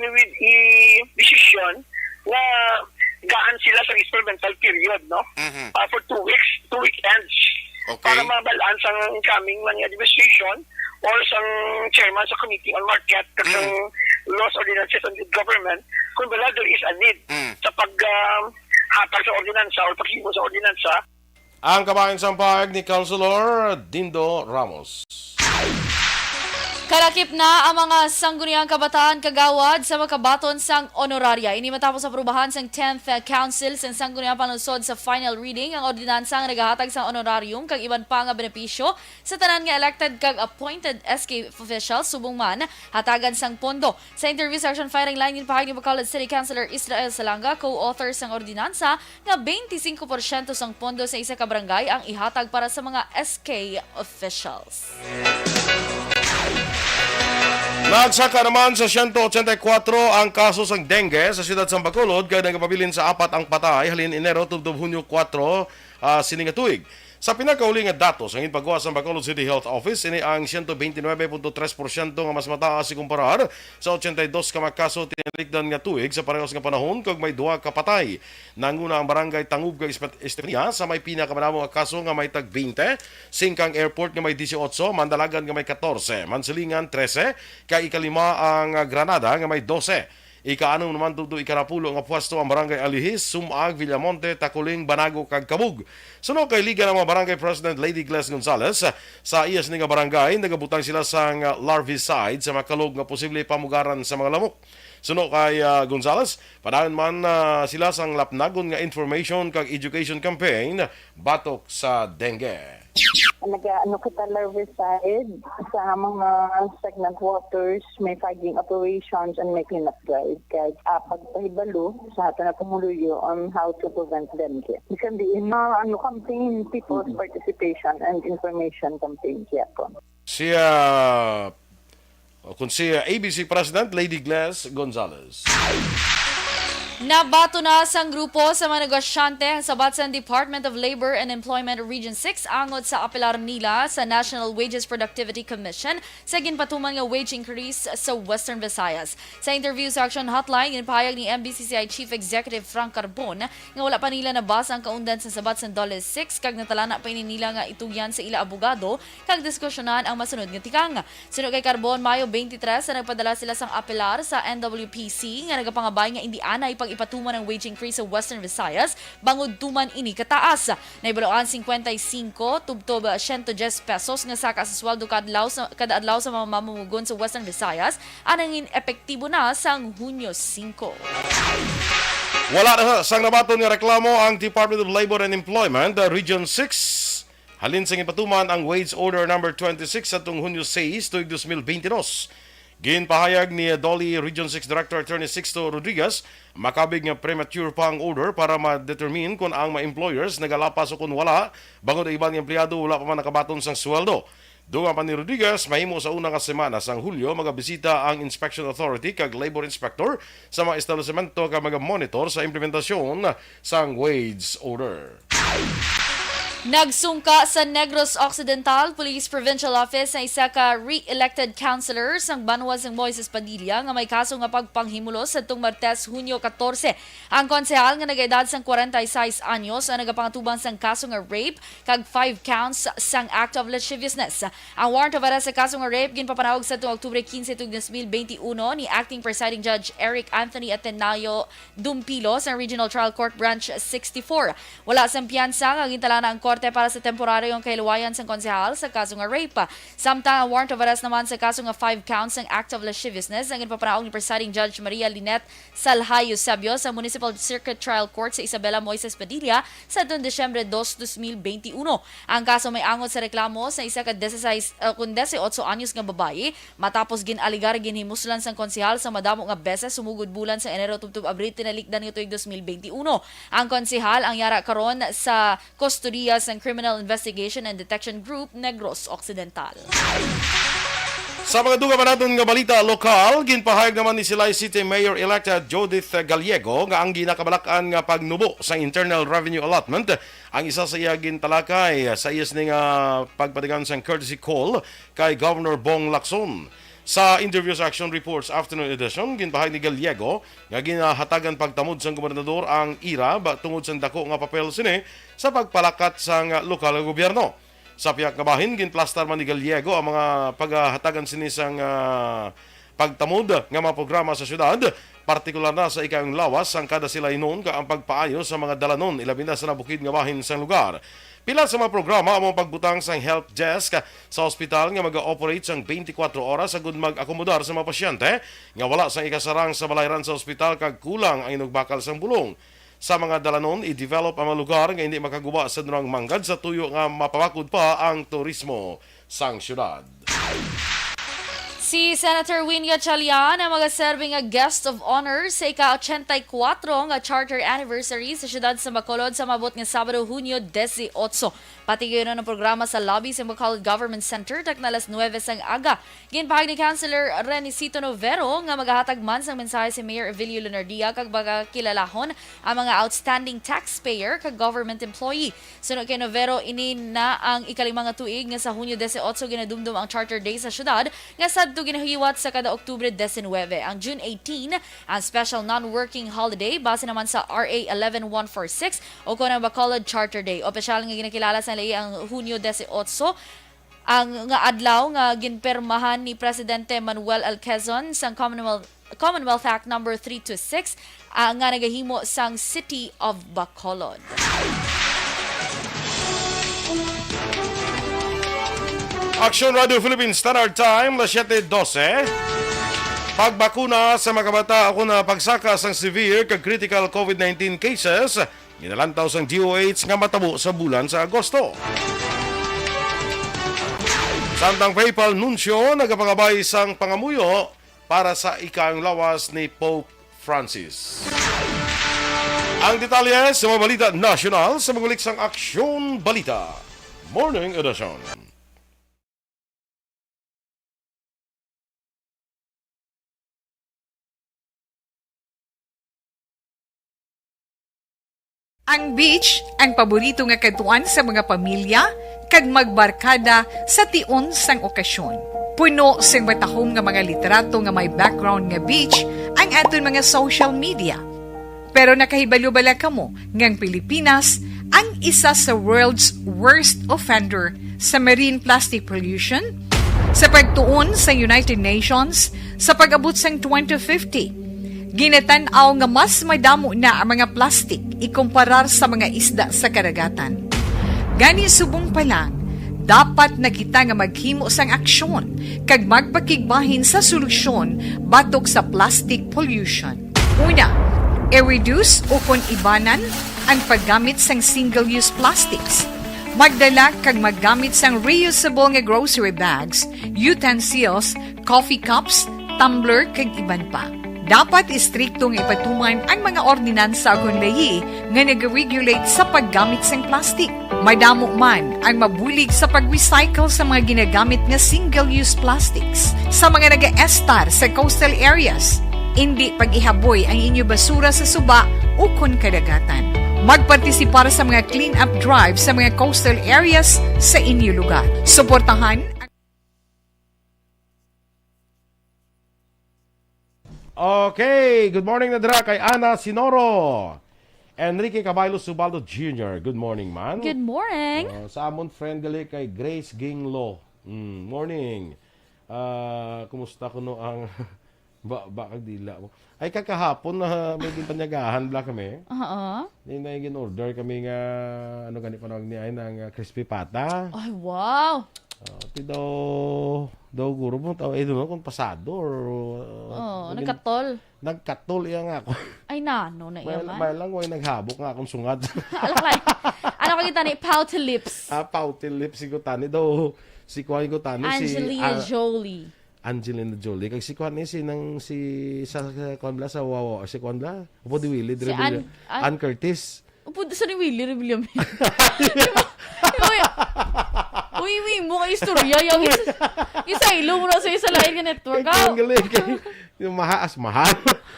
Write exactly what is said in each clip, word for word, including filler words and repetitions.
with a decision nga gaan sila sa experimental period, no? Mhm. Ah, for two weeks, two weekends. Okay. Para mabal-an sang incoming man nga administration or sang chairman sa Committee on Market kag sang Mm. Laws, Ordinances, and Good Government kung bala there is a need Mm. sa pag, ah, hatag sa ordinansa or paghimo sa ordinansa. Ang kabahin sang pahayag ni Councilor Dindo Ramos. Kalakip na ang mga sangguniang kabataan kagawad sa makabaton sang honoraria. Ini matapos aprubahan sang tenth Council sang Sangguniang Panlungsod sa final reading ang ordinansa nga nagahatag sang honorarium kag iban pa nga benepisyo sa tanan nga elected kag appointed S K officials, subong man hatagan sang pondo. Sa interview sa Action Firing Line, ginpahayag ni Bacolod City Councilor Israel Salanga, co-author sang ordinansa, nga twenty-five porsyento sang pondo sa isa ka barangay ang ihatag para sa mga S K officials. Nagsaka naman sa siyento otsenta y kuwatro ang kaso sang dengue sa siyudad sang Bacolod, kag nagapabilin sa apat ang patay halin Enero tubtob Hunyo kuwatro, ah, sini nga tuig. Sa pinakauli nga datos nga ginpagawa sang Bacolod City Health Office, ini ang siyento bente nuebe punto tres porsyento nga mas mataas ikumparar sa ochenta y dos ka mga kaso tinalikdan nga tuig sa parehos nga panahon, kag may duha ka patay. Nanguna ang barangay Tangub kag Espe-, Estefania sa may pinakamadamo nga kaso nga may tag bente, singka ang airport nga may dieciocho, Mandalagan nga may catorce, Mansilingan trese, kag ikalima ang Granada nga may dose. Ikaanom naman tubtob ikanapulo nga pwesto ang Barangay Alihis, Sumag, Villamonte, Taculing, Banago, kag Cabug. Suno kay liga ang mga Barangay President Lady Gles Gonzales, sa iya sini nga barangay, nagabutang sila sang larvicide sa mga kalog nga posible pamugaran sa mga lamok. Suno kay, ah, Gonzales, padayon man, ah, sila sang lapnagon nga information kag education campaign batok sa dengue. Nag-ano kita larvicide sa mga stagnant waters, may fogging operations, and may cleanup drive. Kag, ah, pagpahibalo sa aton nga pumuluyo on how to prevent dengue. Bisan diin, ah, ano, campaign, people's Mm-mm. participation and information campaign, kaya po. Siya, o kung si A B C President Lady Gles Gonzales. Nabato na sang grupo sa mga negosyante ang sabat sang Department of Labor and Employment Region six angot sa apelar nila sa National Wages Productivity Commission sa ginpatuman nga wage increase sa Western Visayas. Sa interview sa Action Hotline, ginpahayag ni M B C C I Chief Executive Frank Carbon nga wala pa nila nabasa ang kaundan sa sabat sang DOLE six kag natalana pa ini nila nga itugyan sa ila abogado kag diskusyonan ang masunod nga tikang. Suno kay Carbon, Mayo twenty-three sa nagpadala sila sang apelar sa N W P C nga nagapangabay nga indi anay pag-ipatuman ang wage increase sa Western Visayas bangod tuman ini kataas. Nahibaluan cincuenta y cinco tubtob ciento diez pesos nga saka sa sweldo kadlaw sa, kada adlaw sa mga mamumugon sa Western Visayas ang nangin epektibo na sang Hunyo singko. Wala na sang nabaton nga reklamo ang Department of Labor and Employment, uh, Region six. Halin sa ginpatuman ang Wage Order Number twenty-six sa tung Hunyo sais tuig dos mil bente dos. Ginpahayag ni DOLE Region six Director Attorney Sixto Rodriguez, makabig nga premature pa ang order para ma-determine kon ang mga employers nagalapas o kon wala, bangod ang iban nga empleyado wala pa man nakabaton sang sweldo. Dungan pa ni Rodriguez, mahimo sa una nga semana sang Hulyo magabisita ang Inspection Authority kag Labor Inspector sa mga establisemento kag magamonitor sa implementasyon sang wage order. Nagsungka sa Negros Occidental Police Provincial Office ang isa ka re-elected councilor sang banwa sang Moises Padilla nga may kaso nga pagpanghimulos sadtong Martes, Hunyo katorse. Ang konsehal nga nag-edad sang kwarenta y seis anyos ang nagapangatubang sang kaso nga rape kag five counts sang act of lasciviousness. Ang warrant of arrest sa kaso nga rape ginpapanawag sadtong Oktubre quince tuig dos mil bente uno ni Acting Presiding Judge Eric Anthony Atenao Dumpilo sa Regional Trial Court Branch sixty-four. Wala sang piyansa nga gintalana ang korte para sa temporaryong kahiluwayan sang konsehal sa kaso nga rape. Samtang ang warrant of arrest naman sa kaso nga five counts sang act of lasciviousness ang ginpapanaog ni Presiding Judge Maria Lynette Salhay Eusebio sa Municipal Circuit Trial Court sa Isabela Moises Padilla sa adtong Disyembre dos, dos mil bente uno. Ang kaso may angot sa reklamo sa isa ka dieciséis, uh, kun dieciocho anyos nga babayi matapos gin-alegar ginhimuslan sang konsehal sa madamo nga beses sumugod bulan sa Enero tubtob Abril tinalikdan nga tuig dos mil bente uno. Ang konsehal ang yara karon sa kustodiya sang Criminal Investigation and Detection Group Negros Occidental. Sa mga dugang pa naton nga balita lokal, ginpahayag naman ni Silay City Mayor-elect Judith Gallego nga ang ginakabalak-an nga pagnubo sa internal revenue allotment ang isa sa iya gintalakay sa iya sini nga pagpatigayon sang courtesy call kay Governor Bong Lacson. Sa interview sa Action Reports Afternoon Edition, ginpahayag ni Gallego nga ginahatagan pagtamod sang gobernador ang IRAB tungod sang dako nga papel sini sa pagpalakat sang lokal nga gobyerno. Sa pihak nga bahin, ginplastar man ni Gallego ang mga paghatagan sini sang, ah, pagtamod nga mga programa sa syudad, partikular na sa ikayong lawas sang kada silaynon kag ang pagpaayo sa mga dalanon, ilabi na sa nabukid nga bahin sang lugar. Pila sa mga programa amo ang pagbutang sang help desk sa ospital nga maga-operate sang twenty-four oras agud mag-akomodar sa mga pasyente nga wala sang ikasarang sa balayran sa ospital kag kulang ang inugbakal sang bulong. Sa mga dalanon, i-develop ang mga lugar nga indi makaguba sa dunang manggad sa tuyo nga mapabakod pa ang turismo sang syudad. Si Senator Win Gatchalian ang magaserbi nga guest of honor sa ika-ochenta y kuwatro nga charter anniversary sa siyudad sa Bacolod sa maabot nga Sabado, Hunyo disiotso. Patigayon ang programa sa lobby sa Bacolod Government Center takna alas nuwebe sang aga. Ginpahayag ni Councilor Renicito Novero nga magahatag man sang mensahe si Mayor Evilio Lunardia kag pagakilalahon ang mga outstanding taxpayer kag government employee. Suno kay Novero, ini na ang ikalima nga tuig nga sa Hunyo disiotso ginadumdom ang Charter Day sa syudad, nga sadto ginahiwat sa kada Oktubre disinwebe. Ang June eighteen, ang special non-working holiday base naman sa R A eleven one four six, o kon ang Bacolod Charter Day. Opisyal nga ginakilala sa ley ang Hunyo disiotso, ang nga adlaw nga ginpirmahan ni Presidente Manuel L. Quezon sang Commonwealth, Commonwealth Act number three two six, ah, nga nagahimo sang City of Bacolod. Action Radio Philippines Standard Time, las siete doce. Pagbakuna sa mga bata o kon pagsaka sang severe kag critical COVID nineteen cases, ginalantaw sang D O H nga matabo sa bulan sa Agosto. Samtang papal nuncio nagapangabay sang pangamuyo para sa ikayong lawas ni Pope Francis. Ang detalye sa mga balita nasyonal sa mga ulik sang Aksyon Balita Morning Edition. Ang beach ang paborito nga kadtuan sa mga pamilya kag magbarkada sa tion sang okasyon. Puno sing matahom nga mga litrato nga may background nga beach ang aton mga social media. Pero nakahibalo bala kamo nga ang Pilipinas ang isa sa world's worst offender sa marine plastic pollution? Sa pagtuon sa United Nations, sa pag-abot sang twenty fifty, ginatan-aw nga mas madamo na ang mga plastik ikumparar sa mga isda sa kadagatan. Gani, subong pa lang, dapat na kita nga maghimo sang aksyon kag magpakigbahin sa solusyon batok sa plastic pollution. Una, i-reduce o kon ibanan ang paggamit sang single-use plastics. Magdala kag maggamit sang reusable nga grocery bags, utensils, coffee cups, tumbler, kag iban pa. Dapat istrikto nga ipatuman ang mga ordinansa ukon ley nga nag-regulate sa paggamit sang plastic. Madamo man ang mabulig sa pag-recycle sa mga ginagamit nga single-use plastics. Sa mga nag-estar sa coastal areas, indi pag-ihaboy ang inyo basura sa suba ukon kadagatan. Magpartisipar sa mga clean-up drive sa mga coastal areas sa inyo lugar. Suportahan ang Okay, good morning na dira kay Ana Sinoro. Enrique Caballo Subaldo Junior, good morning, man. Good morning. Uh, sa amon friend gali kay Grace Ginglo. Mm, morning. Ah, kumusta kuno ang ba, ba kag dila mo? Ay, kakahapon na may ginpanyagahan bala kami. Oo. Ni na gin-order kami nga, ano gani panawag ni ay, nga crispy pata. Ay, wow. Ah, ti daw, daw guro mo, tao, eh, doon kung pasado or, uh, Oh, nagin- nagkatol. Nagkatol iya nga ako. Ay, nano na iya May, man. May lang, way naghabok nga akong sungad. Alakay. Ano ka kita ni? Pouty lips. Ah, pouty lips, si Gutani daw. Si Kuya Gutani, si Angelina Al- Jolie. Angelina Jolie. Kag si Kuan, eh, si nang, si, sa, sa Kuan bala, sa Wawa, si Kuan bala, Upo di Willie, Si Rebilla-, Ann, Ann, Ann Curtis. Upo di, sorry, Willie Rebillame. Di ba? Di ba? Uy, uy, mo kay istorya. Yung isa, isa ilo mo na sa isa lain nga network, Kay ah. Kuan gali, kay, yung maha-, as mahal.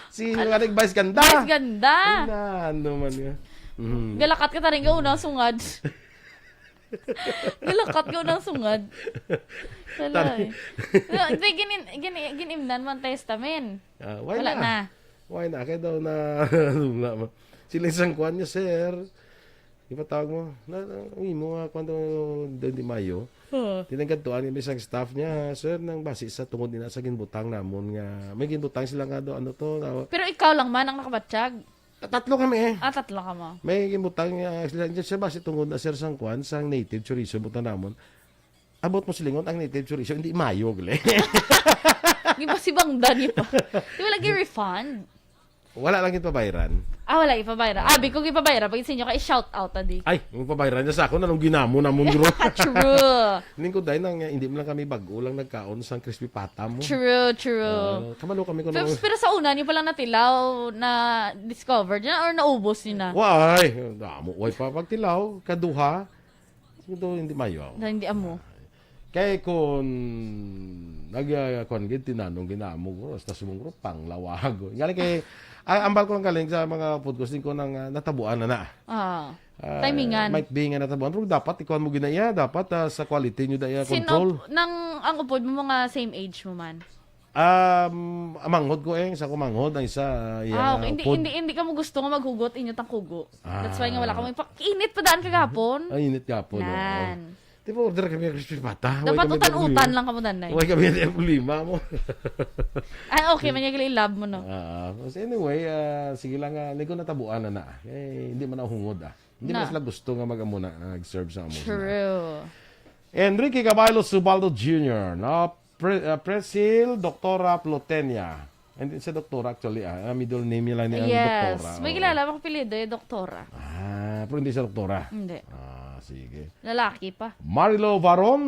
Si Ano? Nga nag-Vice Ganda. Vice Ganda. Ay, na, ano man nga. Mhm. Galakat ka taring ka una, sungad. Nilakat ko ng sungad. Wala Tani- eh. No, hindi, ginin, gin, ginimnan mo ang testamen. Ah, why Wala na? na. Why na? Kaya daw na, ano na, ma- sila isang kwan niya, sir. Ipatawag mo. Na, na, uwi mo nga, kwan daw, daw di Mayo. Oo. Tinanggadtuan niya, may isang staff niya, sir, nang basi sa tungod nila sa ginbutang namon nga, may ginbutang sila nga daw, ano to, na, Pero ikaw lang man ang nakabatyag? Tatlo kami eh. Ah, tatlo ka mo. May ginbutang niya, sila, siya basi tungod na, sir, sang kwan, sang native chorizo, butang namon. Abot mo silingon ang native chorizo, hindi mayo, gali. Di ba si Bangdan yun pa? Di ba lagi refund? Wala lang yung pabayran. Ah, wala ipabayra. Ah, biko ipabayra. Pag sa inyo ka, i-shout out, adi. Ay, yung pabayran niya sa ako, nanong ginamo namon, bro. True. Ning ko, dahil nang, hindi mo lang kami bago lang nagkaon sang crispy pata mo. True, true. Ah, kamalo kami kung Pero, ano. pero sa una, niyo palang natilaw na discovered niya or naubos niyo na? Why? Damo, why pa pagtilaw? Kaduha? Ito, hindi mayo. Na hindi amo. Kay kun nag, ah, kuwan gid, tinanong ginamo ko, hasta sumong ko, panglawag ko. Nga kay, ah, ambal ko lang galing sa mga podcast din ko nang, ah, natabuan na na. Ah, Ah, timingan. Might be nga natabuan. Pero dapat, ikuan mo ginaiya. Dapat, ah, sa quality nyo daiya Sin control. op-, nang ang upod mo mga same age mo man? Um, manghod ko eh. Sa ko manghod, ang isa, ah, iya Ah, nga okay. Hindi, upod. hindi, hindi ka mo gusto nga maghugot inyo tang kugo. That's why nga wala ka Ah. mo ipa-, init pa daan kagapon. Ay, init gapon, oo. Nan. Di ba order kami ng crispy pata? Dapat Why kami utan-utan nag-, lang kamo, danay. Why kami nag-, problema mo? Ah, okay, man yung ilab mo, no? Ah, so anyway, ah, sige lang, ah, hindi ko natabuan na na. Eh, hindi man ako hungod, ah. Hindi man Na. sila gusto nga mag-amo na, ah, serve sa amo sila. True. Enrique Caballo Subaldo Junior, no? Pre-, ah, Presil, Doktora Plotenia. And sa doktora, actually, ah, ang middle name niya lang ni ang Yes. doktora. May Oo. kilala, makapilido yung doktora. Ah, pero hindi sa doktora. Hindi. Ah, sige. Lalaki pa. Marilo Varon.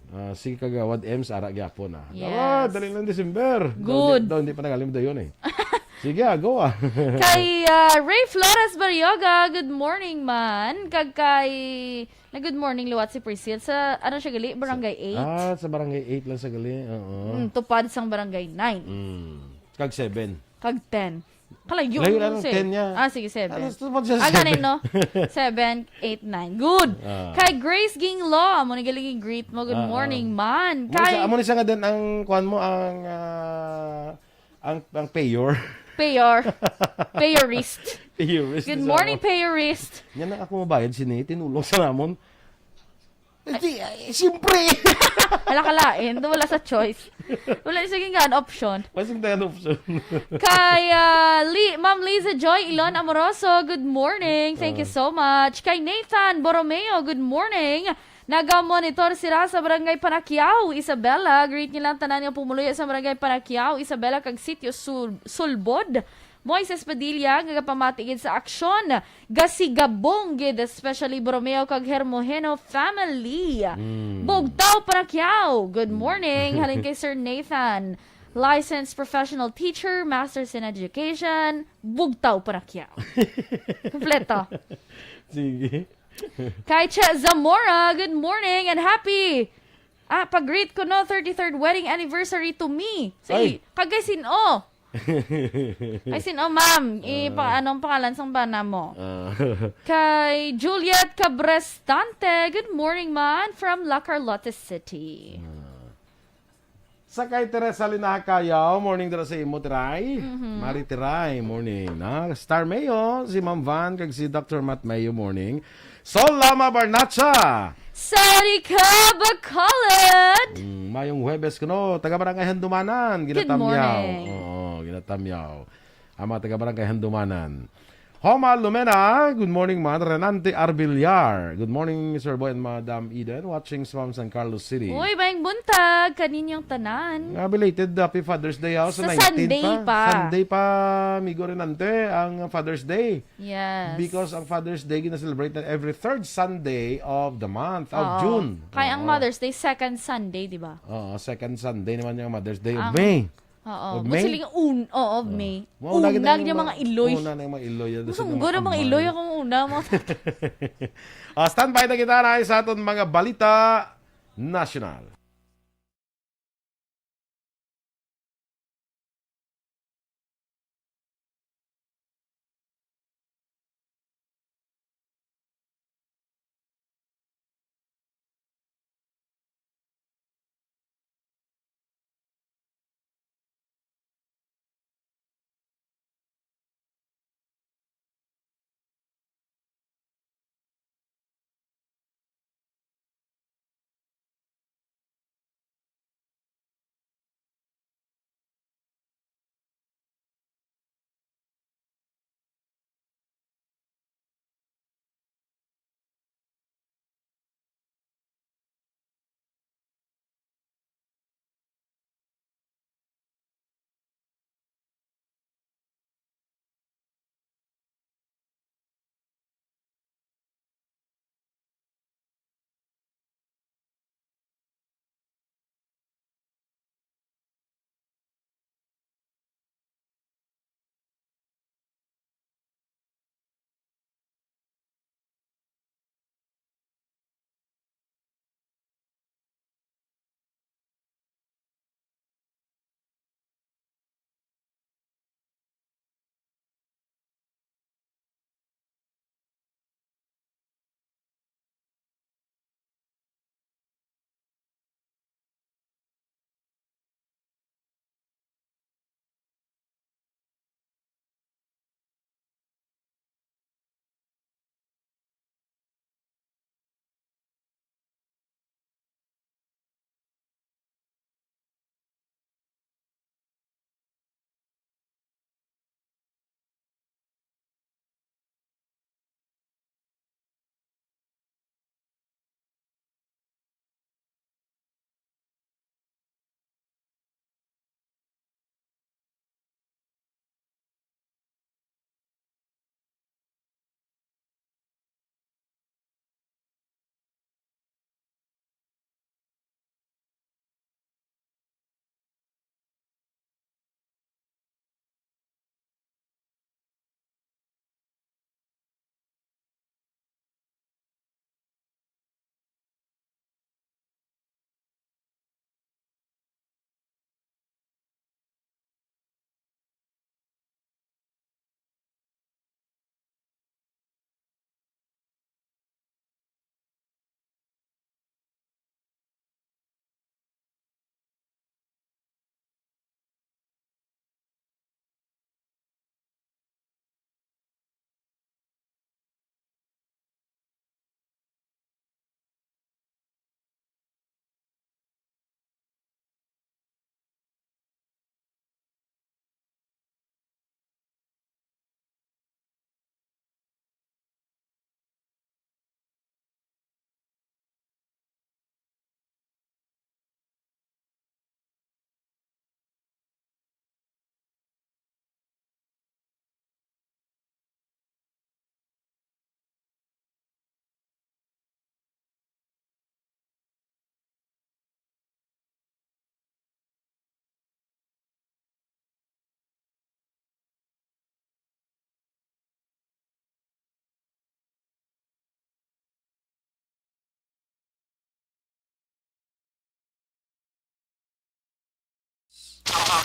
Ah, si Kagawad Ems, ara gyapon, ah. Yes. Ah, dali lang December. Daw Good. di, daw hindi pa nagalim dayon, eh. Sige, ah, go, ah. Kay, ah, Ray Flores Barrioga, good morning, man. Kag kay, na good morning, liwat si Priscil. Sa, ano siya gali? Barangay eight? Ah, sa Barangay eight lang sa gali, oo. Mm, tupad sang Barangay nine. Mm. Kag seven. Kag ten. Kalayo Layo mo lang ang six. ten niya. Ah, sige, seven. Ano, tupad sa Ah, seven. ganin, no? Seven, eight, nine. Good. Ah. Kay Grace Ginglo, amo ni galing greet mo. Good Ah, morning, ah. man. Amo ni Kay sa, amo ni sa nga din ang, kuwan mo, ang, ah, ang, ang payor. Payor. Payorist. Payorist Good sa morning, amo. payorist. Yan ang ako mabayad, sini, tinulong sa namon. Hindi, ay, siyempre. Hala ka lain, wala sa choice. Wala sa gingan option. Masing tayo option. Kay, ah, Li-, Ma'am Liza Joy Ilon Amoroso, good morning. Thank you Ah. so much. Kay Nathan Borromeo, good morning. Naga-monitor sila sa Barangay Panakiao, Isabela. Greet nila ang tanan nga pumuluyo sa Barangay Panakiao, Isabela, kag Sitio Sul-, Sulbod. Moises Padilla, nga gapamati gid sa aksyon. Gasigabong gid, especially Borromeo kag Hermojeno family. Mm. Bugtaw Panakiao, good morning. Halin kay Sir Nathan, licensed professional teacher, master's in education, Bugtaw Panakiao. Kompleto. Sige. Kay Che Zamora, good morning and happy, ah, pag-greet ko, no, thirty-third wedding anniversary to me. Sa Ay. i-, kag kay sin-o? Ay, sin-o, ma'am? I-, Ah. pa-, anong pangalan sang bana mo? Ah. Kay Juliet Cabrestante, good morning, man, from La Carlota City. Ah. Sa kay Teresa Linaha Cayaw, morning dira sa imo, Tiray. Mhm. Mari Tiray, morning. Na, Star Mayo, si Ma'am Van, kag si Doctor Matt Mayo, morning. Sol Lama Barnacha. Saudi ka, Bacolod! Mm, mayong Huwebes kuno, taga Barangay Handumanan, Good ginatamyaw. morning. Oo, ginatamyaw. Ang mga taga Barangay Handumanan. Homa Lumena, good morning, man. Renante Arbillar. Good morning, Sir Boy and Madam Eden. Watching from San Carlos City. Uy, mayong buntag kaninyong tanan. Nga, belated Happy Father's Day, ah, sa Sa nineteen Sunday pa. pa. Sunday pa, amigo Renante, ang Father's Day. Yes. Because ang Father's Day, gina-celebrate na every third Sunday of the month, of Oo. June. Kaya ang Oo. Mother's Day, second Sunday, di ba? Oo, second Sunday naman yung Mother's Day of Ang May. Oo. Of May? Gusto lang un-, oo, of Oo. May. Mauna Una kita yung niya mga, mga iloy. Una na yung mga iloy, yan. Gusto Gusto mo ko na mga kamay. iloy akong una, mga Ah, standby na kita na sa aton mga balita nasyonal.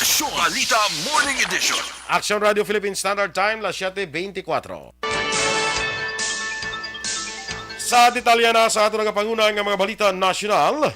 Balita Morning Edition. Action Radio Philippine Standard Time, las siete veinticuatro. Sa detalye na sa ato nagapanguna nga mga balita nasyonal,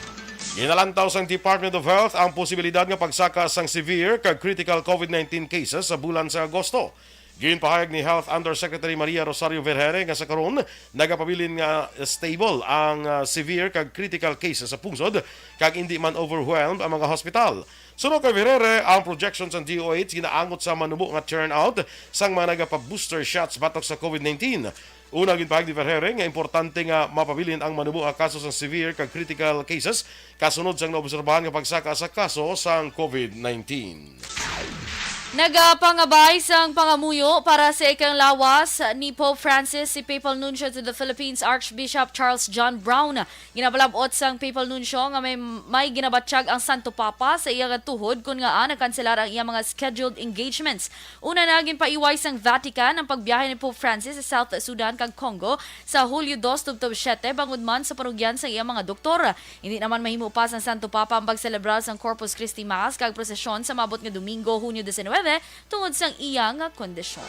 ginalantaw sang Department of Health ang posibilidad nga pagsaka sang severe kag critical COVID nineteen cases sa bulan sa Agosto. Ginpahayag ni Health Undersecretary Maria Rosario Vergeire nga sa karon nagapabilin nga stable ang, ah, severe kag critical cases sa pungsod kag indi man overwhelmed ang mga hospital. Suno kay Vergeire, ang projection sang D O H ginaangot sa manubo nga turnout sang mga nagapa-booster shots batok sa COVID nineteen. Una, ginpahayag ni Vergeire nga importante nga mapabilin ang manubo nga kaso sang severe kag critical cases kasunod sang naobserbahan nga pagsaka sa kaso sang COVID nineteen. Nagapangabay sang pangamuyo para sa ikang lawas ni Pope Francis si Papal Nuncio to the Philippines, Archbishop Charles John Brown. Ginapalab-ot sang Papal Nuncio nga may, may ginabatyag ang Santo Papa sa iya nga tuhod kon ngaa nakanselar ang iya mga scheduled engagements. Una na, ginpaiway sang Vatican ang pagbiyahe ni Pope Francis sa South Sudan kag Congo sa Hulyo dos tubtob siete, bangod man sa panugyan sang iya mga doktor. Hindi naman mahimo pa sang Santo Papa ang pagselebrar sang Corpus Christi Mass kag prosesyon sa maabot nga Domingo, Hunyo diecinuebe, tungod sang iya nga kondisyon.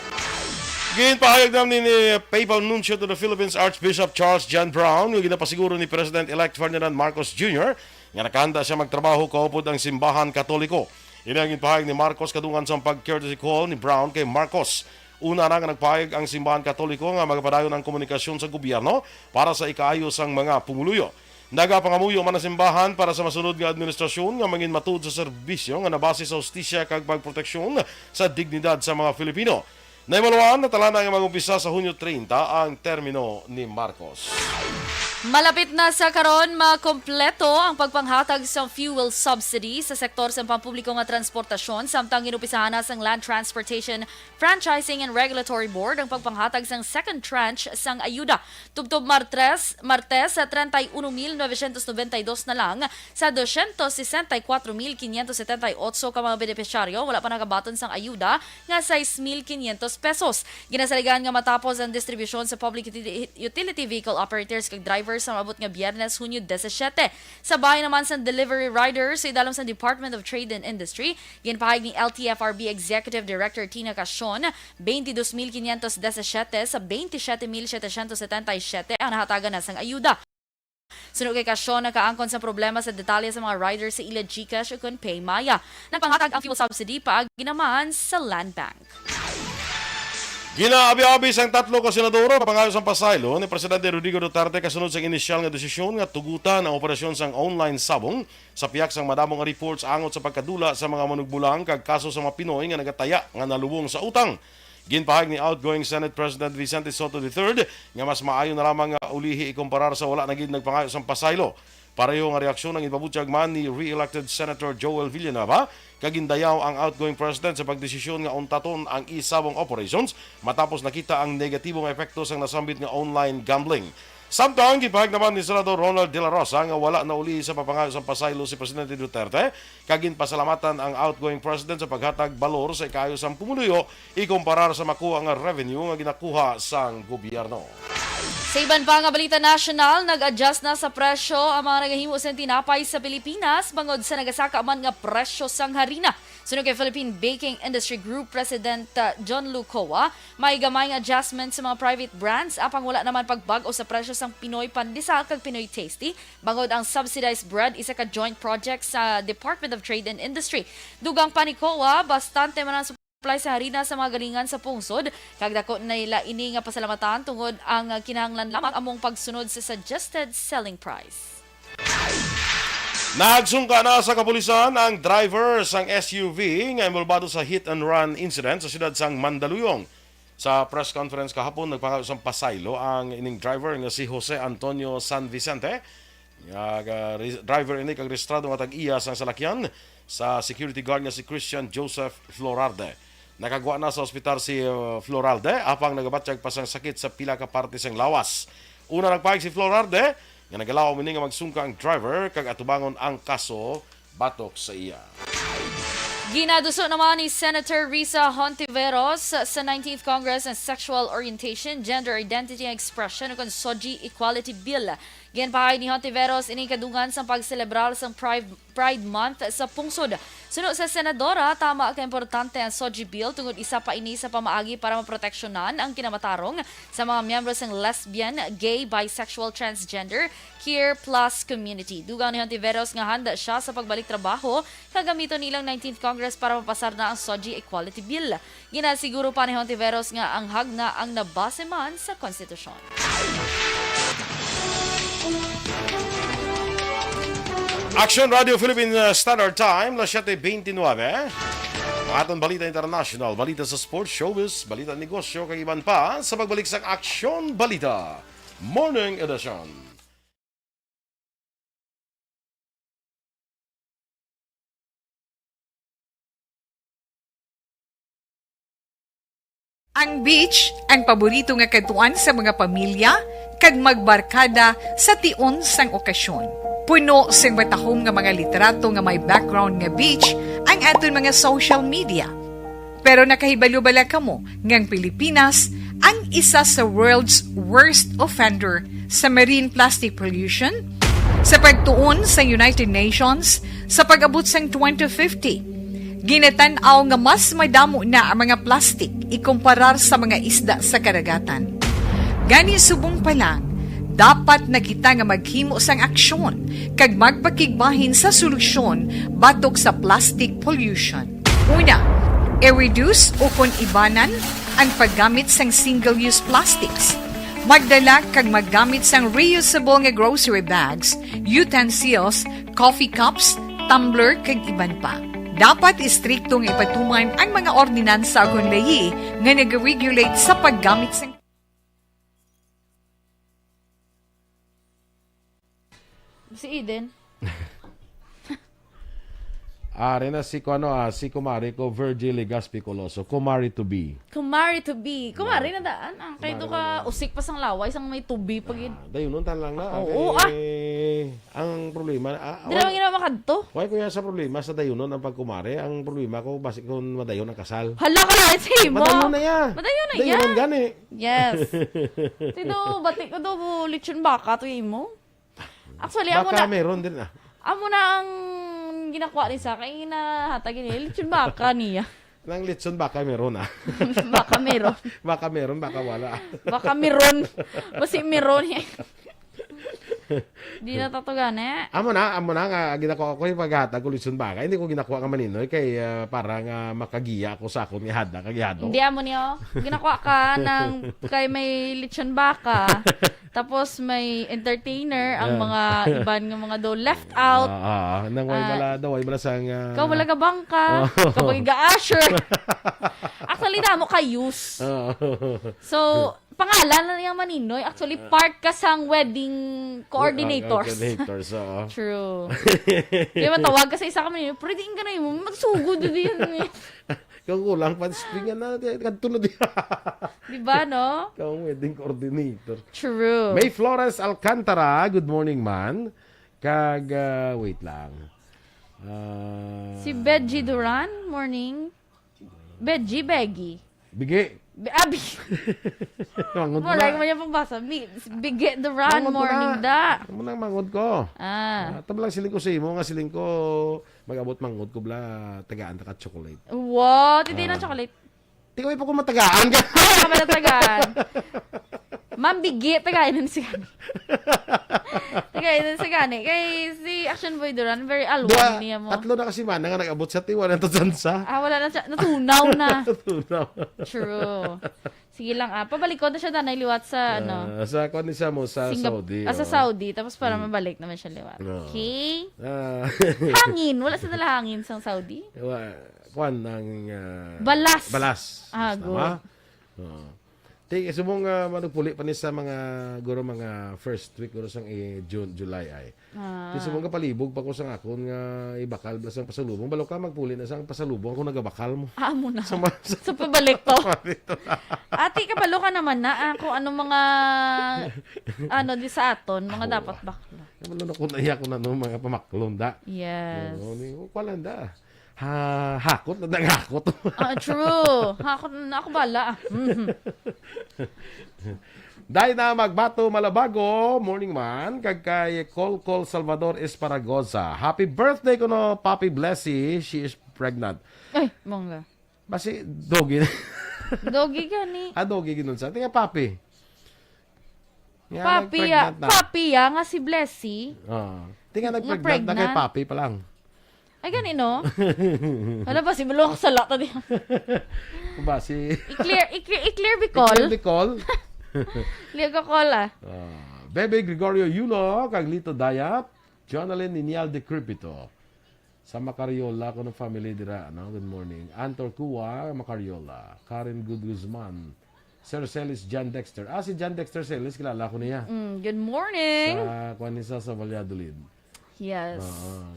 Ginpahayag naman ni Papal Nuncio to the Philippines, Archbishop Charles John Brown, nga ginapasiguro ni President-elect Ferdinand Marcos Junior nga nakahanda siya magtrabaho kaupod ang simbahan Katoliko. Ini ang ginpahayag ni Marcos kadungan sang pag-courtesy call ni Brown kay Marcos. Una na nga nagpahayag ang simbahan Katoliko nga magapadayon ang komunikasyon sa gobyerno para sa ikaayo sang mga pumuluyo. Nagapangamuyo man ang simbahan para sa masunod nga administrasyon nga manginmatuod sa serbisyo nga nabase sa hustisya kag pagproteksyon sa dignidad sa mga Filipino. Nahibaluan, natala na nga mag-umpisa sa Hunyo treinta ang termino ni Marcos. Malapit na sa karon makompleto ang pagpanghatag sa fuel subsidy sa sektor sa pampubliko nga transportasyon, samtang ginupisahan na sang Land Transportation Franchising and Regulatory Board ang pagpanghatag sang second tranche sang ayuda. Tubtob Martres, Martes, sa treinta y uno mil novecientos noventa y dos na lang sa doscientos sesenta y cuatro mil quinientos setenta y ocho ka mga benepisyaryo wala pa nakabaton sang ayuda nga sais mil quinientos pesos. Ginasaligan nga matapos ang distribusyon sa public utility, utility vehicle operators kag drivers sa maabot nga Biyernes, Hunyo disisiete. Sa bahin naman sang delivery riders, sa idalom sang Department of Trade and Industry, ginpahayag ni L T F R B Executive Director Tina Casion, twenty-dos mil quinientos disisiete sa twenty-siete mil setecientos setenta y siete ang nahatagan na sang ayuda. Suno kay Casion, nakaangkon sa problema sa detalye sa mga riders sa ila GCash ukon PayMaya. Nagpanghatag ang fuel subsidy paagi naman sa Land Bank. Ginaabi-abi sang tatlo ka senador ang pangayo sang pasaylo ni Presidente Rodrigo Duterte kasunod sang inisyal nga desisyon nga tugutan ang operasyon sang online sabong sa pihak sang madamo nga reports angot sa pagkadula sa mga manugbulang kag kaso sa mga Pinoy nga nagataya nga nalubong sa utang. Ginpahayag ni outgoing Senate President Vicente Sotto the third nga mas maayo na lamang nga ulihi ikumparar sa wala na gid nagpangayo sang pasaylo. Pareho nga reaksyon ang ginpabutyag man ni re-elected Senator Joel Villanueva, kag gindayaw ang outgoing president sa pagdesisyon nga untaton ang e-sabong operations matapos nakita ang negatibo nga epekto sang nasambit nga online gambling. Samtang ginpahayag naman ni Senador Ronald De La Rosa nga wala na uli sa pagpangayo sang pasaylo si Presidente Duterte, kag ginpasalamatan ang outgoing president sa paghatag balor sa ikaayo sang pumuluyo ikumparar sa makuha nga revenue nga ginakuha sang gobyerno. Sa iban pa nga balita nasyonal, nag-adjust na sa presyo ang mga nagahimo sang tinapay sa Pilipinas bangod sa nagasaka man nga presyo sang harina. Suno kay Philippine Baking Industry Group President, uh, John Lucoa, may gamay nga adjustment sa mga private brands, apang wala naman pagbag-o sa presyo sang Pinoy Pandesal kag Pinoy Tasty, bangod ang subsidized bread isa ka joint project sa Department of Trade and Industry. Dugang pa ni Coa, bastante man ang supply sa harina sa mga galingan sa pungsod, kag dako nila ini nga pasalamatan tungod ang kinahanglan lamang among pagsunod sa suggested selling price. Nagsungka na sa kapulisan ang driver sang S U V nga involbado sa hit and run incident sa siyudad sang Mandaluyong. Sa press conference kahapon, nagpangayo sang pasaylo ang ining driver nga si Jose Antonio San Vicente, nga, ah, re-, driver ini kag rehistrado nga tag-iya sang salakyan sa security guard nga si Christian Joseph Florarde. Nakagwa na sa ospital si, uh, Floralde, apang nagabatyag pa sang sakit sa pila ka parte sang lawas. Una, nagpahayag si Floralde nga nagalaom ini nga magsungka ang driver kag atubangon ang kaso batok sa iya. Ginaduso naman ni Senator Risa Hontiveros sa nineteenth Congress ang Sexual Orientation, Gender Identity and Expression, ukon SOGI Equality Bill. Ginpahayag ni Hontiveros ining kadungan sang pagselebrar sang Pride, Pride Month sa pungsod. Suno sa senadora, tama ka importante ang SOGI Bill tungod isa pa ini sa pamaagi para maproteksyonan ang kinamatarong sa mga miyembro sang lesbian, gay, bisexual, transgender, queer plus community. Dugang ni Hontiveros nga handa siya sa pagbalik trabaho kag gamiton ilang nineteenth Congress para mapasar na ang SOGI Equality Bill. Ginasiguro pa ni Hontiveros nga ang hagna ang nabase man sa konstitusyon. Action Radio Philippine, uh, Standard Time, las siete veintinueve. Ang aton balita international, balita sa sports, showbiz, balita negosyo, kag iban pa sa pagbalik sa Action Balita Morning Edition. Ang beach, ang paborito nga kadtuan sa mga pamilya kag magbarkada sa tion sang okasyon. Puno sing matahom nga mga litrato nga may background nga beach ang aton mga social media. Pero nakahibalo bala kamo nga ang Pilipinas ang isa sa world's worst offender sa marine plastic pollution? Sa pagtuon sa United Nations, sa pag-abot sang twenty fifty, ginatan-aw nga mas madamo na ang mga plastik ikumparar sa mga isda sa karagatan. Gani, subong pa lang, dapat na kita nga maghimo sang aksyon kag magpakigbahin sa solusyon batok sa plastic pollution. Una, i-reduce o kon ibanan ang paggamit sang single-use plastics. Magdala kag maggamit sang reusable nga grocery bags, utensils, coffee cups, tumbler, kag iban pa. Dapat istrikto nga ipatuman ang mga ordinansa ukon layi nga nag-regulate sa paggamit sang Si Eden. Ari na si, kuno, ah, si kumari ko, Virgie Legaspi Coloso. Kumari to be. Kumari to be. Kumari na daan. Ang kay Kumari do ka na daan. Usik pa sang laway, sang may to be pa gid. Ah, dayunon ta lang na. Oo, Kay, ah. Ang problema, ah, Dira why, lang ginawa makadto. Why kuya sa problema sa dayunon ang pagkumari? Ang problema ko, basi kung madayon ang kasal. Hala ka lang, si mo. Madayon na ya. Madayon na ya. Dayunon gani. Yes. Tino, bati ko do, lechon baka to imo. Actually, amo Baka na, meron din, ah. Amo na ang ginakuha ni sa kay nahatag ni lechon baka niya. Nang lechon baka meron, ah. Baka meron. Baka meron, baka wala. Baka meron. Basi meron. Di na tato gani. Amo na, amo na nga ginakuha ko yung paghatag ko lechon baka. Hindi ko ginakuha nga maninoy kay, ah, para nga makagiya ako sa akon ihada kag ihadlok. Hindi, amo niyo. Ginakuha ka ng kay may lechon baka. Tapos may entertainer, ang Ah. mga iban nga mga do left out. Ah, ah, nang way Ah. bala, daw way bala sang, ah, Ikaw wala ka bangka, Oh. ikaw wala ka usher. Actually, damo ka use. Ah. So, pangalan na niyang maninoy. Actually, Ah. part ka sang wedding coordinators. Ah, coordinators, oo. True. Kaya matawag ka sa isa ka maninoy, pero di ka na yun. Magsugod din yan eh. Kung kulang pa, spring na, di, kadto na di. Di ba, no? Kung wedding coordinator. True. May Flores Alcantara, good morning, man. Kag, ah, wait lang. Ah, Si Benji Duran, morning. Benji, Beggy. Bigi. Be, abi. Mangon Mo, na. Like mo niya pambasa. Bi, Bigi Duran, Mangon ko morning, na. da. Amo nang mangon ko. Ah. Ah, tablang siling ko sa imo nga siling ko, mag-abot mangon ko bla, tagaan ta ka chocolate. Wow, titi na Ah. chocolate. Di ko pa ko matagaan ka. Ay, ka pala tagaan. Ma'am Bigi, tagaan nun si gani. Tagaan nun si gani. Kay si Action Boy Duran, very alwan Dua, niya mo. Tatlo na kasi mana nga nag-abot sa tiwa ng Tansa. Ah, wala na siya. Natunaw na. Natunaw. True. Sige lang, ah. Pabalikon na siya, danay liwat sa, ano, Ah, sa kwan ni siya mo, sa Singap-, Saudi, ah, sa oh. Saudi. Tapos para Mm. mabalik naman siya liwat. Oo. Okay? Ah. Hangin. Wala sa dala hangin sa Saudi? Wa-, kwan ang, ah, Balas. Balas. Ah, Mas good. tama. Oo. Ti, subong, ah, manugpuli pa ni sa mga, guro, mga first week, guro, sang, eh, June, July ay. Ah. Ti, subong kapalibog pa ko sang akon nga ibakal bala sang pasalubong. Balo ka, magpuli na sang pasalubong, ako nagabakal mo. Ah, amo na. Sa ma-, sa So, pabalik to. Pabalik to. Ate, kabalo ka naman na, ah, kung ano mga, ano, di sa aton, mga Ako. dapat bakla. Kabalo na kung naiya ko na, no, mga pamaklon, da. Yes. Oo, ni, wala da. Ha, hakot na dang hakot. Ah, true. Hakot na ako bala. Dina Magbato Malabago, morning man. Kag kay Col Col Salvador Esparagoza. Happy birthday kuno, Papi Blessy. She is pregnant. Ay, mangga. Basi, doggy. Doggy gani. Ah, doggy ginunsa. Tinga, Papi. Nga, Papi, nagpregnant ah, na. Papi, ah, nga si Blessy. Ah. Tinga, nagpregnant na kay Papi pa lang. Ay, gani, no? Ano ba, si Bulong sa lata di? Ba, si I-clear, i-clear, i-clear, Bicol. I-clear, Bicol. Liag ka, Col, ah. Ah, Bebe Gregorio Yulo, kag Lito Dayap, Jonalyn Ninial de Cripito. Sa Macariola, ko ng family dira, no? Good morning. Antor Cua, Macariola. Karen Good Guzman. Sir Celis John Dexter. Ah, si John Dexter Celis, kilala ko niya. Mm, good morning. Sa, kuwan ni sa, sa Valladolid. Yes. Ah,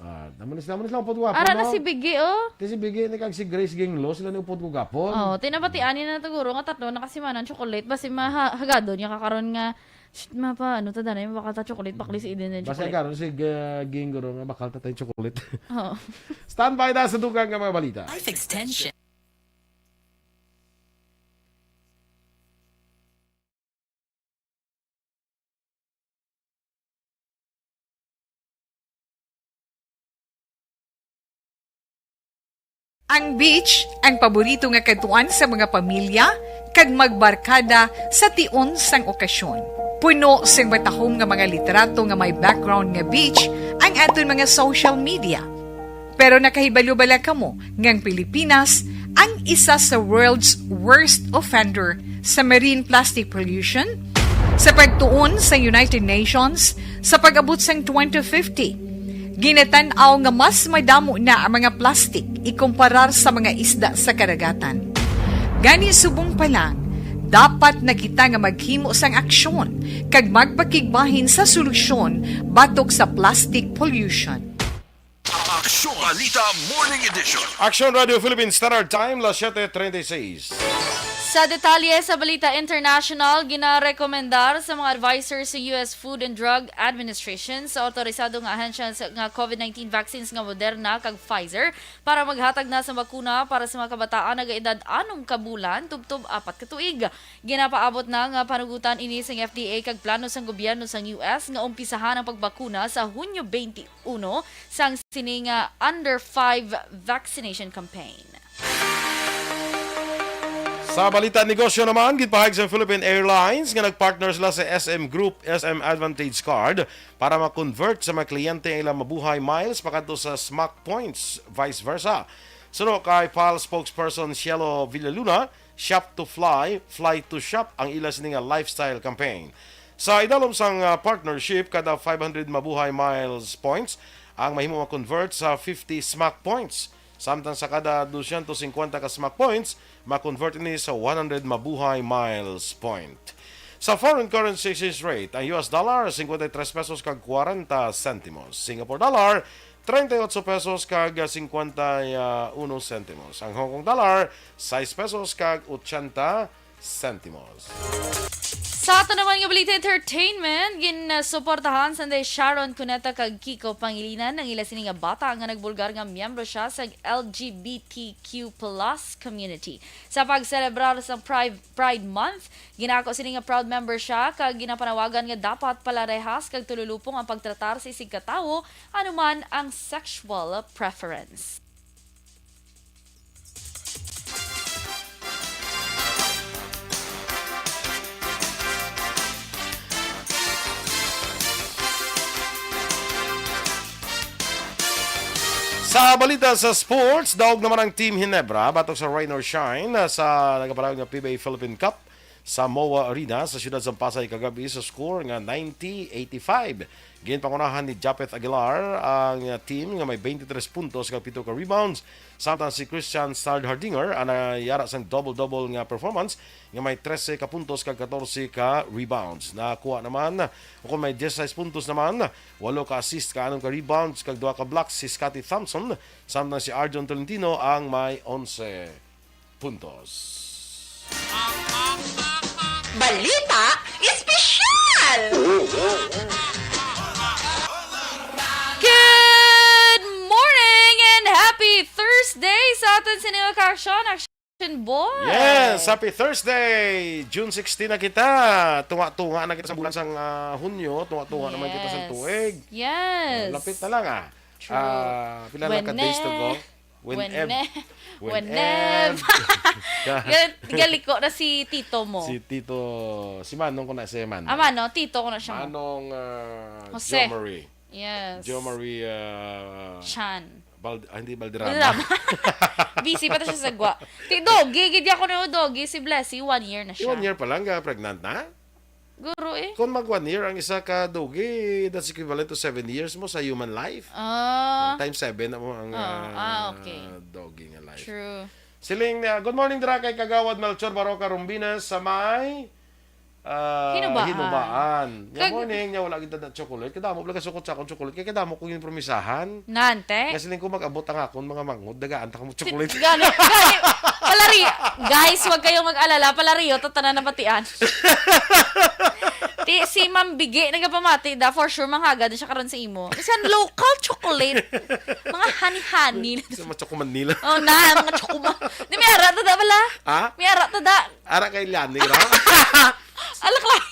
ah, naman is, naman is lang upod gwapo, Ara na no? Si Biggie, oh. Ti si Biggie, ni kag si Grace Ginglo, sila ni upod ko gapon. Oh, tinabatian ni na siguro nga tatlo na kasimanan chocolate, basi maha-, hagado niya kakaron nga, "Shit, mapa, ano ta danay, mabakal ta chocolate, bakli si Eden ng Basta chocolate." Karon si G-, Ging guro nga bakal ta tay chocolate. Oo. Standby na sa dugang nga mga balita. Life extension. Ang beach, ang paborito nga kadtuan sa mga pamilya kag magbarkada sa tion sang okasyon. Puno sing matahom nga mga litrato nga may background nga beach ang aton mga social media. Pero nakahibalo bala kamo nga ang Pilipinas ang isa sa world's worst offender sa marine plastic pollution? Sa pagtuon sa United Nations, sa pag-abot sang twenty fifty, ginatan-aw nga mas madamo na ang mga plastic ikumparar sa mga isda sa karagatan. Gani, subong pa lang, dapat na kita nga maghimo sang aksyon kag magpakigbahin sa solusyon batok sa plastic pollution. Aksyon Balita Morning Edition. Aksyon Radio Philippines Standard Time, las siete treinta y seis. Sa detalye sa Balita International, ginarekomendar sa mga advisor sa U S Food and Drug Administration sa autorisado nga ahensya sa, nga COVID nineteen vaccines nga Moderna kag Pfizer para maghatag na sa bakuna para sa mga kabataan nga edad anom ka bulan tubtob apat ka tuig. Ginapaabot na nga panugutan ini sang F D A kag plano sang gobyerno sang U S nga umpisahan ang pagbakuna sa Hunyo twenty-one sang sini nga under five vaccination campaign. Sa balita negosyo naman, ginpahayag sa Philippine Airlines nga nagpartner sila sa S M Group, S M Advantage Card para ma-convert sa mga kliyente ang ilang mabuhay miles pakadto sa SMAC points, vice versa. Suno kay pal spokesperson Cielo Villaluna, Shop to Fly, Fly to Shop ang ila sini nga lifestyle campaign. Sa idalom sang, ah, partnership, kada five hundred Mabuhay Miles points ang mahimo ma-convert sa fifty SMAC points. Samtang sa kada dosyentos singkwenta ka SMAC points, ma-convert ini sa one hundred Mabuhay Miles point. Sa foreign currency exchange rate, ang U S dollar, singkwenta y tres pesos kag kwarenta sentimos. Singapore dollar, treinta y ocho pesos kag cincuenta y uno centimos. Ang Hong Kong dollar, sais pesos kag ochenta sentimos. Sa ato naman nga balita entertainment, ginsuportahan sa ni Sharon Cuneta kag Kiko Pangilinan ang ila sini nga bata nga nagbulgar nga miyembro siya sa L G B T Q plus community. Sa pagselebrar sa Pride, Pride Month, ginako sini nga proud member siya kag ginapanawagan nga dapat palarehas kag tululupong ang pagtratar sa isigkatawo, ano man ang sexual preference. Sa balita sa sports, daog naman ang Team Ginebra batok sa Rain or Shine sa nagapadayon nga P B A Philippine Cup sa MOA Arena sa siyudad sa Pasay kagabi sa score nga ninety eighty-five. Ginpangunahan ni Japeth Aguilar ang team nga may twenty-three puntos kag pito ka rebounds, samtang si Christian Stard Hardinger ang nayara sang double-double nga performance nga may trese ka puntos kag katorse ka rebounds. Nakuha naman, o kung may dieciséis puntos naman, walo ka assist, ka anom ka rebounds kag duha ka blocks si Scottie Thompson, samtang si Arjon Tolentino ang may onse puntos. Balita Espesyal! Good morning and happy Thursday sa aton sini nga kaaksyon. Boy. Yes, happy Thursday! June sixteen na kita. Tunga-tunga na kita sa bulan sang, ah, Hunyo. Tunga-tunga naman kita sa Yes. tuig. Yes. Ah, lapit na lang, ah. True. Ah, pila lang ka days to go? Whenev. Whenev. Whenev. Whenev. Gal-, galiko na si tito mo. Si Tito, si Manong ko na, si Manong. Ah, Mano, tito ko na siya mo. Manong, ah, Jose. Jo Marie. Yes. Jo Marie, ah, Chan. Bald-, ah, hindi, Balderrama. Balderrama. Busy pa to siya sa gwa. Ti Doggy, gid ako na Doggy, si Blessy, one year na siya. One year pa lang, ah, pregnant na? Guro eh. Kung mag one year ang isa ka Doggy, that's equivalent to seven years mo sa human life. Ah. Times seven na mo ang, Oh, ah, ah, okay. Doggy nga life. True. Siling, ah, good morning, dira kay Kagawad Melchor Baroca Rumbinas sa may, ah, Hinubaan. Hinubaan. Good Kag- morning, nya wala kita na chocolate. Kadamo pala kasukot sa akong chocolate. Kaya kadamo kong impromisahan. Nante? Nga siling ko mag-abot ang akon mga manghod, dagaan ta ka mo chocolate. Gani, gani. Palari, guys, wag kayong mag-alala. Palariyo, tatanan na batian. Ti, si Ma'am Bigi, nagapamati da, for sure, manghagad siya karon sa imo. Kasi ang local chocolate. Mga honey-honey. Sa mga Choco Manila. Oh, na, mga Choco Ma-, di, may ara ta da pala. Ha? May ara ta da. Ara kay Lani, ra? Alak lang.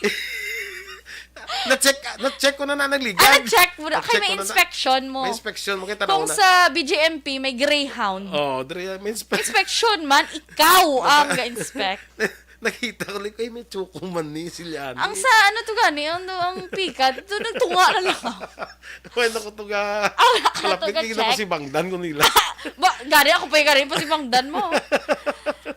Na-check, na-check ko na na nagligad. Ah, na-check mo na. Na-check Kay may ko na na. inspection mo. May inspection mo, kay tanaw Kung na. sa B J M P, may greyhound. Oh, dre, may inspe- Inspection man, ikaw ang ga-inspect. Nakita ko, like, "Ay, may Choco Manila si Lani." Ang sa, ano to gani, ang, ang pikat, to nagtunga na lang. Wala ko to ga-, Ah, wala ka to kalapit, hindi na ko ga-check. si Bangdan ko nila. Ba, gani ako pa yung gani pa si Bangdan mo.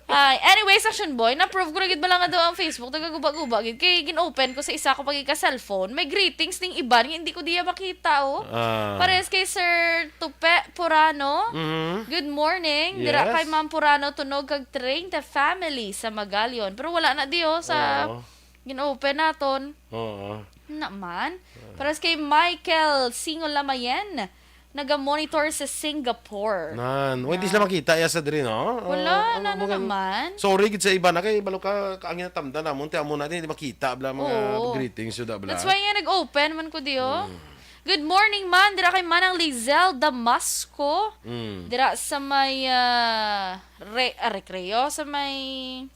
Ay, anyway, Action Boy, na-prove ko na gid ba lang nga daw ang Facebook, nagaguba-guba gid. Kay gin-open ko sa isa ko pag cellphone, may greetings ning iban nga hindi ko diya makita, oh. Ah. Parehas kay Sir Tupe Purano. Mhm. Good morning. Dira Yes. kay Ma'am Purano, tunog kag train the family sa Magalion. Pero wala na diyo sa Oo. gin-open naton. Oo. Naman. Parehas kay Michael Singo Lamayen, naga-monitor sa Singapore. Nan, wala, hindi Na. sila makita, ya, sa diri, no? Wala, Oh, na, ang na mga naman. Sorry gid sa iba na kay balo ka, ka-, ang ginatamdan namon, ti amo natin, hindi makita, bla, mga Oo. greetings, yun, bla. That's why nga nag-open man ko diyo. Mm. Good morning, man. Dira kay Manang Lizelle Damasco. Mm. Dira sa may, ah, re-, ah, recreo, sa may,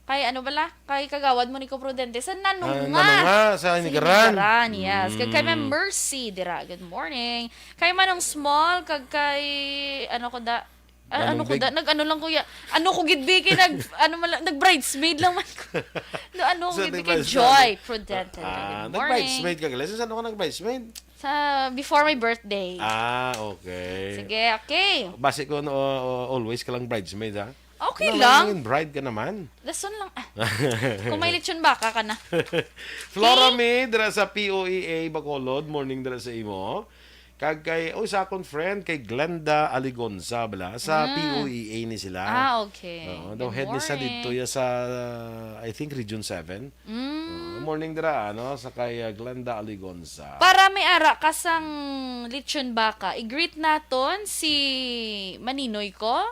kay ano bala? Kay kagawad mo ni ko Prudente. Sa Nanunga. Ah, Nanunga, sa Sa Hinigaran. Hinigaran, yes. Kag kay Ma'am Mm. Mercy, dira. Good morning. Kay Manong Small, kag kay, ano ko da, ah, Manong ano ko Big. da, nag-ano lang ko ya, ano ko gid, Bi, kay nag, ano man lang, nag-bridesmaid lang man ko. No, ano ko Sa gid, Bi, kay nag-bridesmaid. Joy Prudente. Ah, Good morning. nag-bridesmaid ka, Gales? Saan ako nag-bridesmaid? Sa, before my birthday. Ah, okay. Sige, okay. Basi ko, no, o-, always ka lang bridesmaid, ha? Okay Ano lang. lang, bride ka naman. Lason lang. Ah. Kung may lechon baka ka na. Flora Okay. May, dira sa P O E A Bacolod, morning dira sa imo. Kag kay, oh, sa akong friend, kay Glenda Aligonza, bala, sa Mm. P O E A ni sila. Ah, okay. Oo, daw Good head ni sa morning. dito ya sa, I think, Region seven. Mm. Oo, morning dira, ano, sa kay, uh, Glenda Aligonza. Para may ara ka sang lechon baka, i-greet naton si Maninoy ko.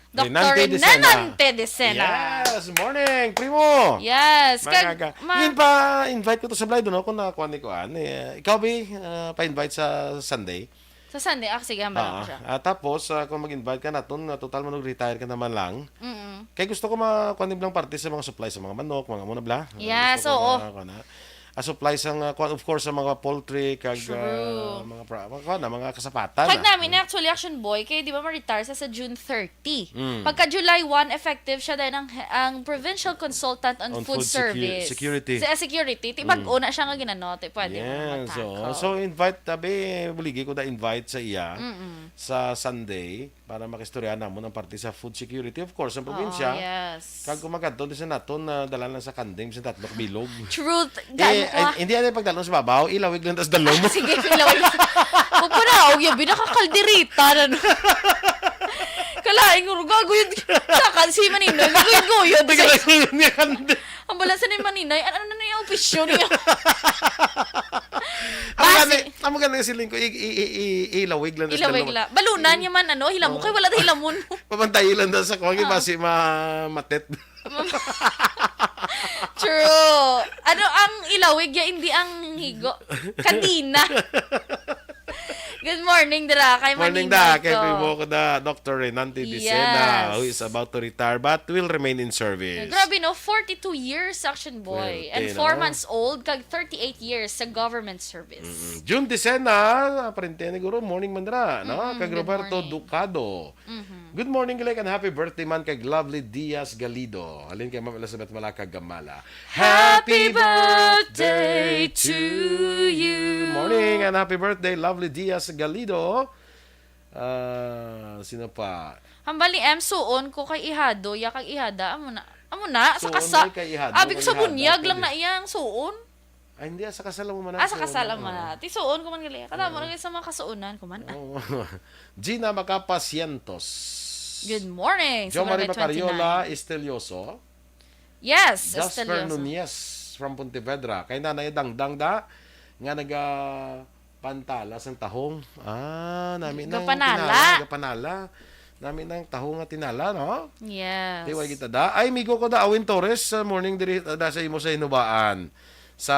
Doctor Renante Decena. Renante Decena. Yes, morning, primo. Yes, Mga kag aga. ma- Yun pa, invite ko to sa Blyde, no? Kung nakakuha ni Kuan, eh, ikaw, Bi, ah, pa-invite sa Sunday. Sa Sunday, ah, sige, hambal Ah, ko siya. ah, tapos, ah, kung mag-invite ka naton, ah, total mo nag-retire ka naman lang. Mm-mm. Kay gusto ko ma-, kuan ni blang parte sa mga supply sa mga manok, mga muna bla. Yes, Gusto ko oo. ma-, kuan na. Ah, supply sa nga, kuan, of course, sa mga poultry, kag, True. ah, mga pra-, mga, kuan na, mga kasapatan Kag na. namin, actually, Action Boy, kay di ba ma-retire sa, sa June thirty? Mm. Pagka July one, effective siya dahil ang, ang Provincial Consultant on On Food food secu-, Service. security. Sa, ah, security. Ti Mm. bag-o na siya nga ginano, ti pwede mo na Yes, so, ma-tackle. so invite, tabi, buligi ko na invite sa iya Mm-mm. sa Sunday para makistorya namon ang parte sa food security. Of course, ang Oo, probinsya, yes. kag kung magkadto, di sa naton, na dala lang sa kanding, sa tatlo ka bilog. Truth. Eh, Gano ay, ka? hindi, ano yung pagdalon sa babaw? Ilawig lang, tas dalom. Sige, ilawig. Huwag pa na, huwag yung binakakalderita na, no? Kalaing, urga, guyod. Saka, si Maninoy, guyod-guyod. Sige, Sa lang, yun yung kanding. Ang bala sa ni Maninoy, ano na yung opisyon niya? Amo Basi- gani, amo gani si Lingko, i-, i-, i-, i-, ilawig lang, tas Ilawig dalom. lang. Balunan niya man, ano, hilamon. Oo. Kay wala na hilamon. Pabantayi lang daw sa kuwang, Ah. basi ma-, matet. True. Ano ang ilawig niya, hindi ang higo? Kadina. Good morning, dira kay Morning Manina da, kay ko. Primo ko da, Doctor Renante Yes. Dicena, who is about to retire but will remain in service. Grabe, no? Forty-two years, Action Boy. Swerte, And four no? months old, kag thirty-eight years sa government service. Mm-mm. June Dicena, parente ni Guro, morning man dira, no? Mm-mm, Kag good Roberto morning. Ducado. Mm-hmm. Good morning, Glenn, and happy birthday man kag Lovely Diaz Galido. Halin kay Ma'am Elizabeth Malaka Gamala. Happy birthday to you. Morning and happy birthday, Lovely Diaz Galido. Ah, sino pa? Hambal ni M, suon ko kay ihado, ya kag ihada, amo na. Amo na, sa Suon kasa-, mo kay ihado, abi ko kay sa ihada, bunyag lang pwede. Na iyang suon. Ay, hindi, ah, sa kasal mo man Ah, sa suon, kasal mo oo. na. Tisuon ko man gali. Katamo Oo. na sa mga kasuunan ko man. Oo. Gina Macapa Cientos. Good morning, sa Jo Marie November Macariola twenty-nine. Estelioso. Yes, Jasper Estelioso. Nunez from Pontevedra. Kay Nanay Dangdang da, nga naga pantala sang tahong. Ah, nami nang Gapanala. tinala, gapanala. Nami nang tahong nga tinala, no? Yes. Di, way kita da. Ay, migo ko da, Awin Torres, sa morning diri, da sa imo sa Hinubaan. Sa,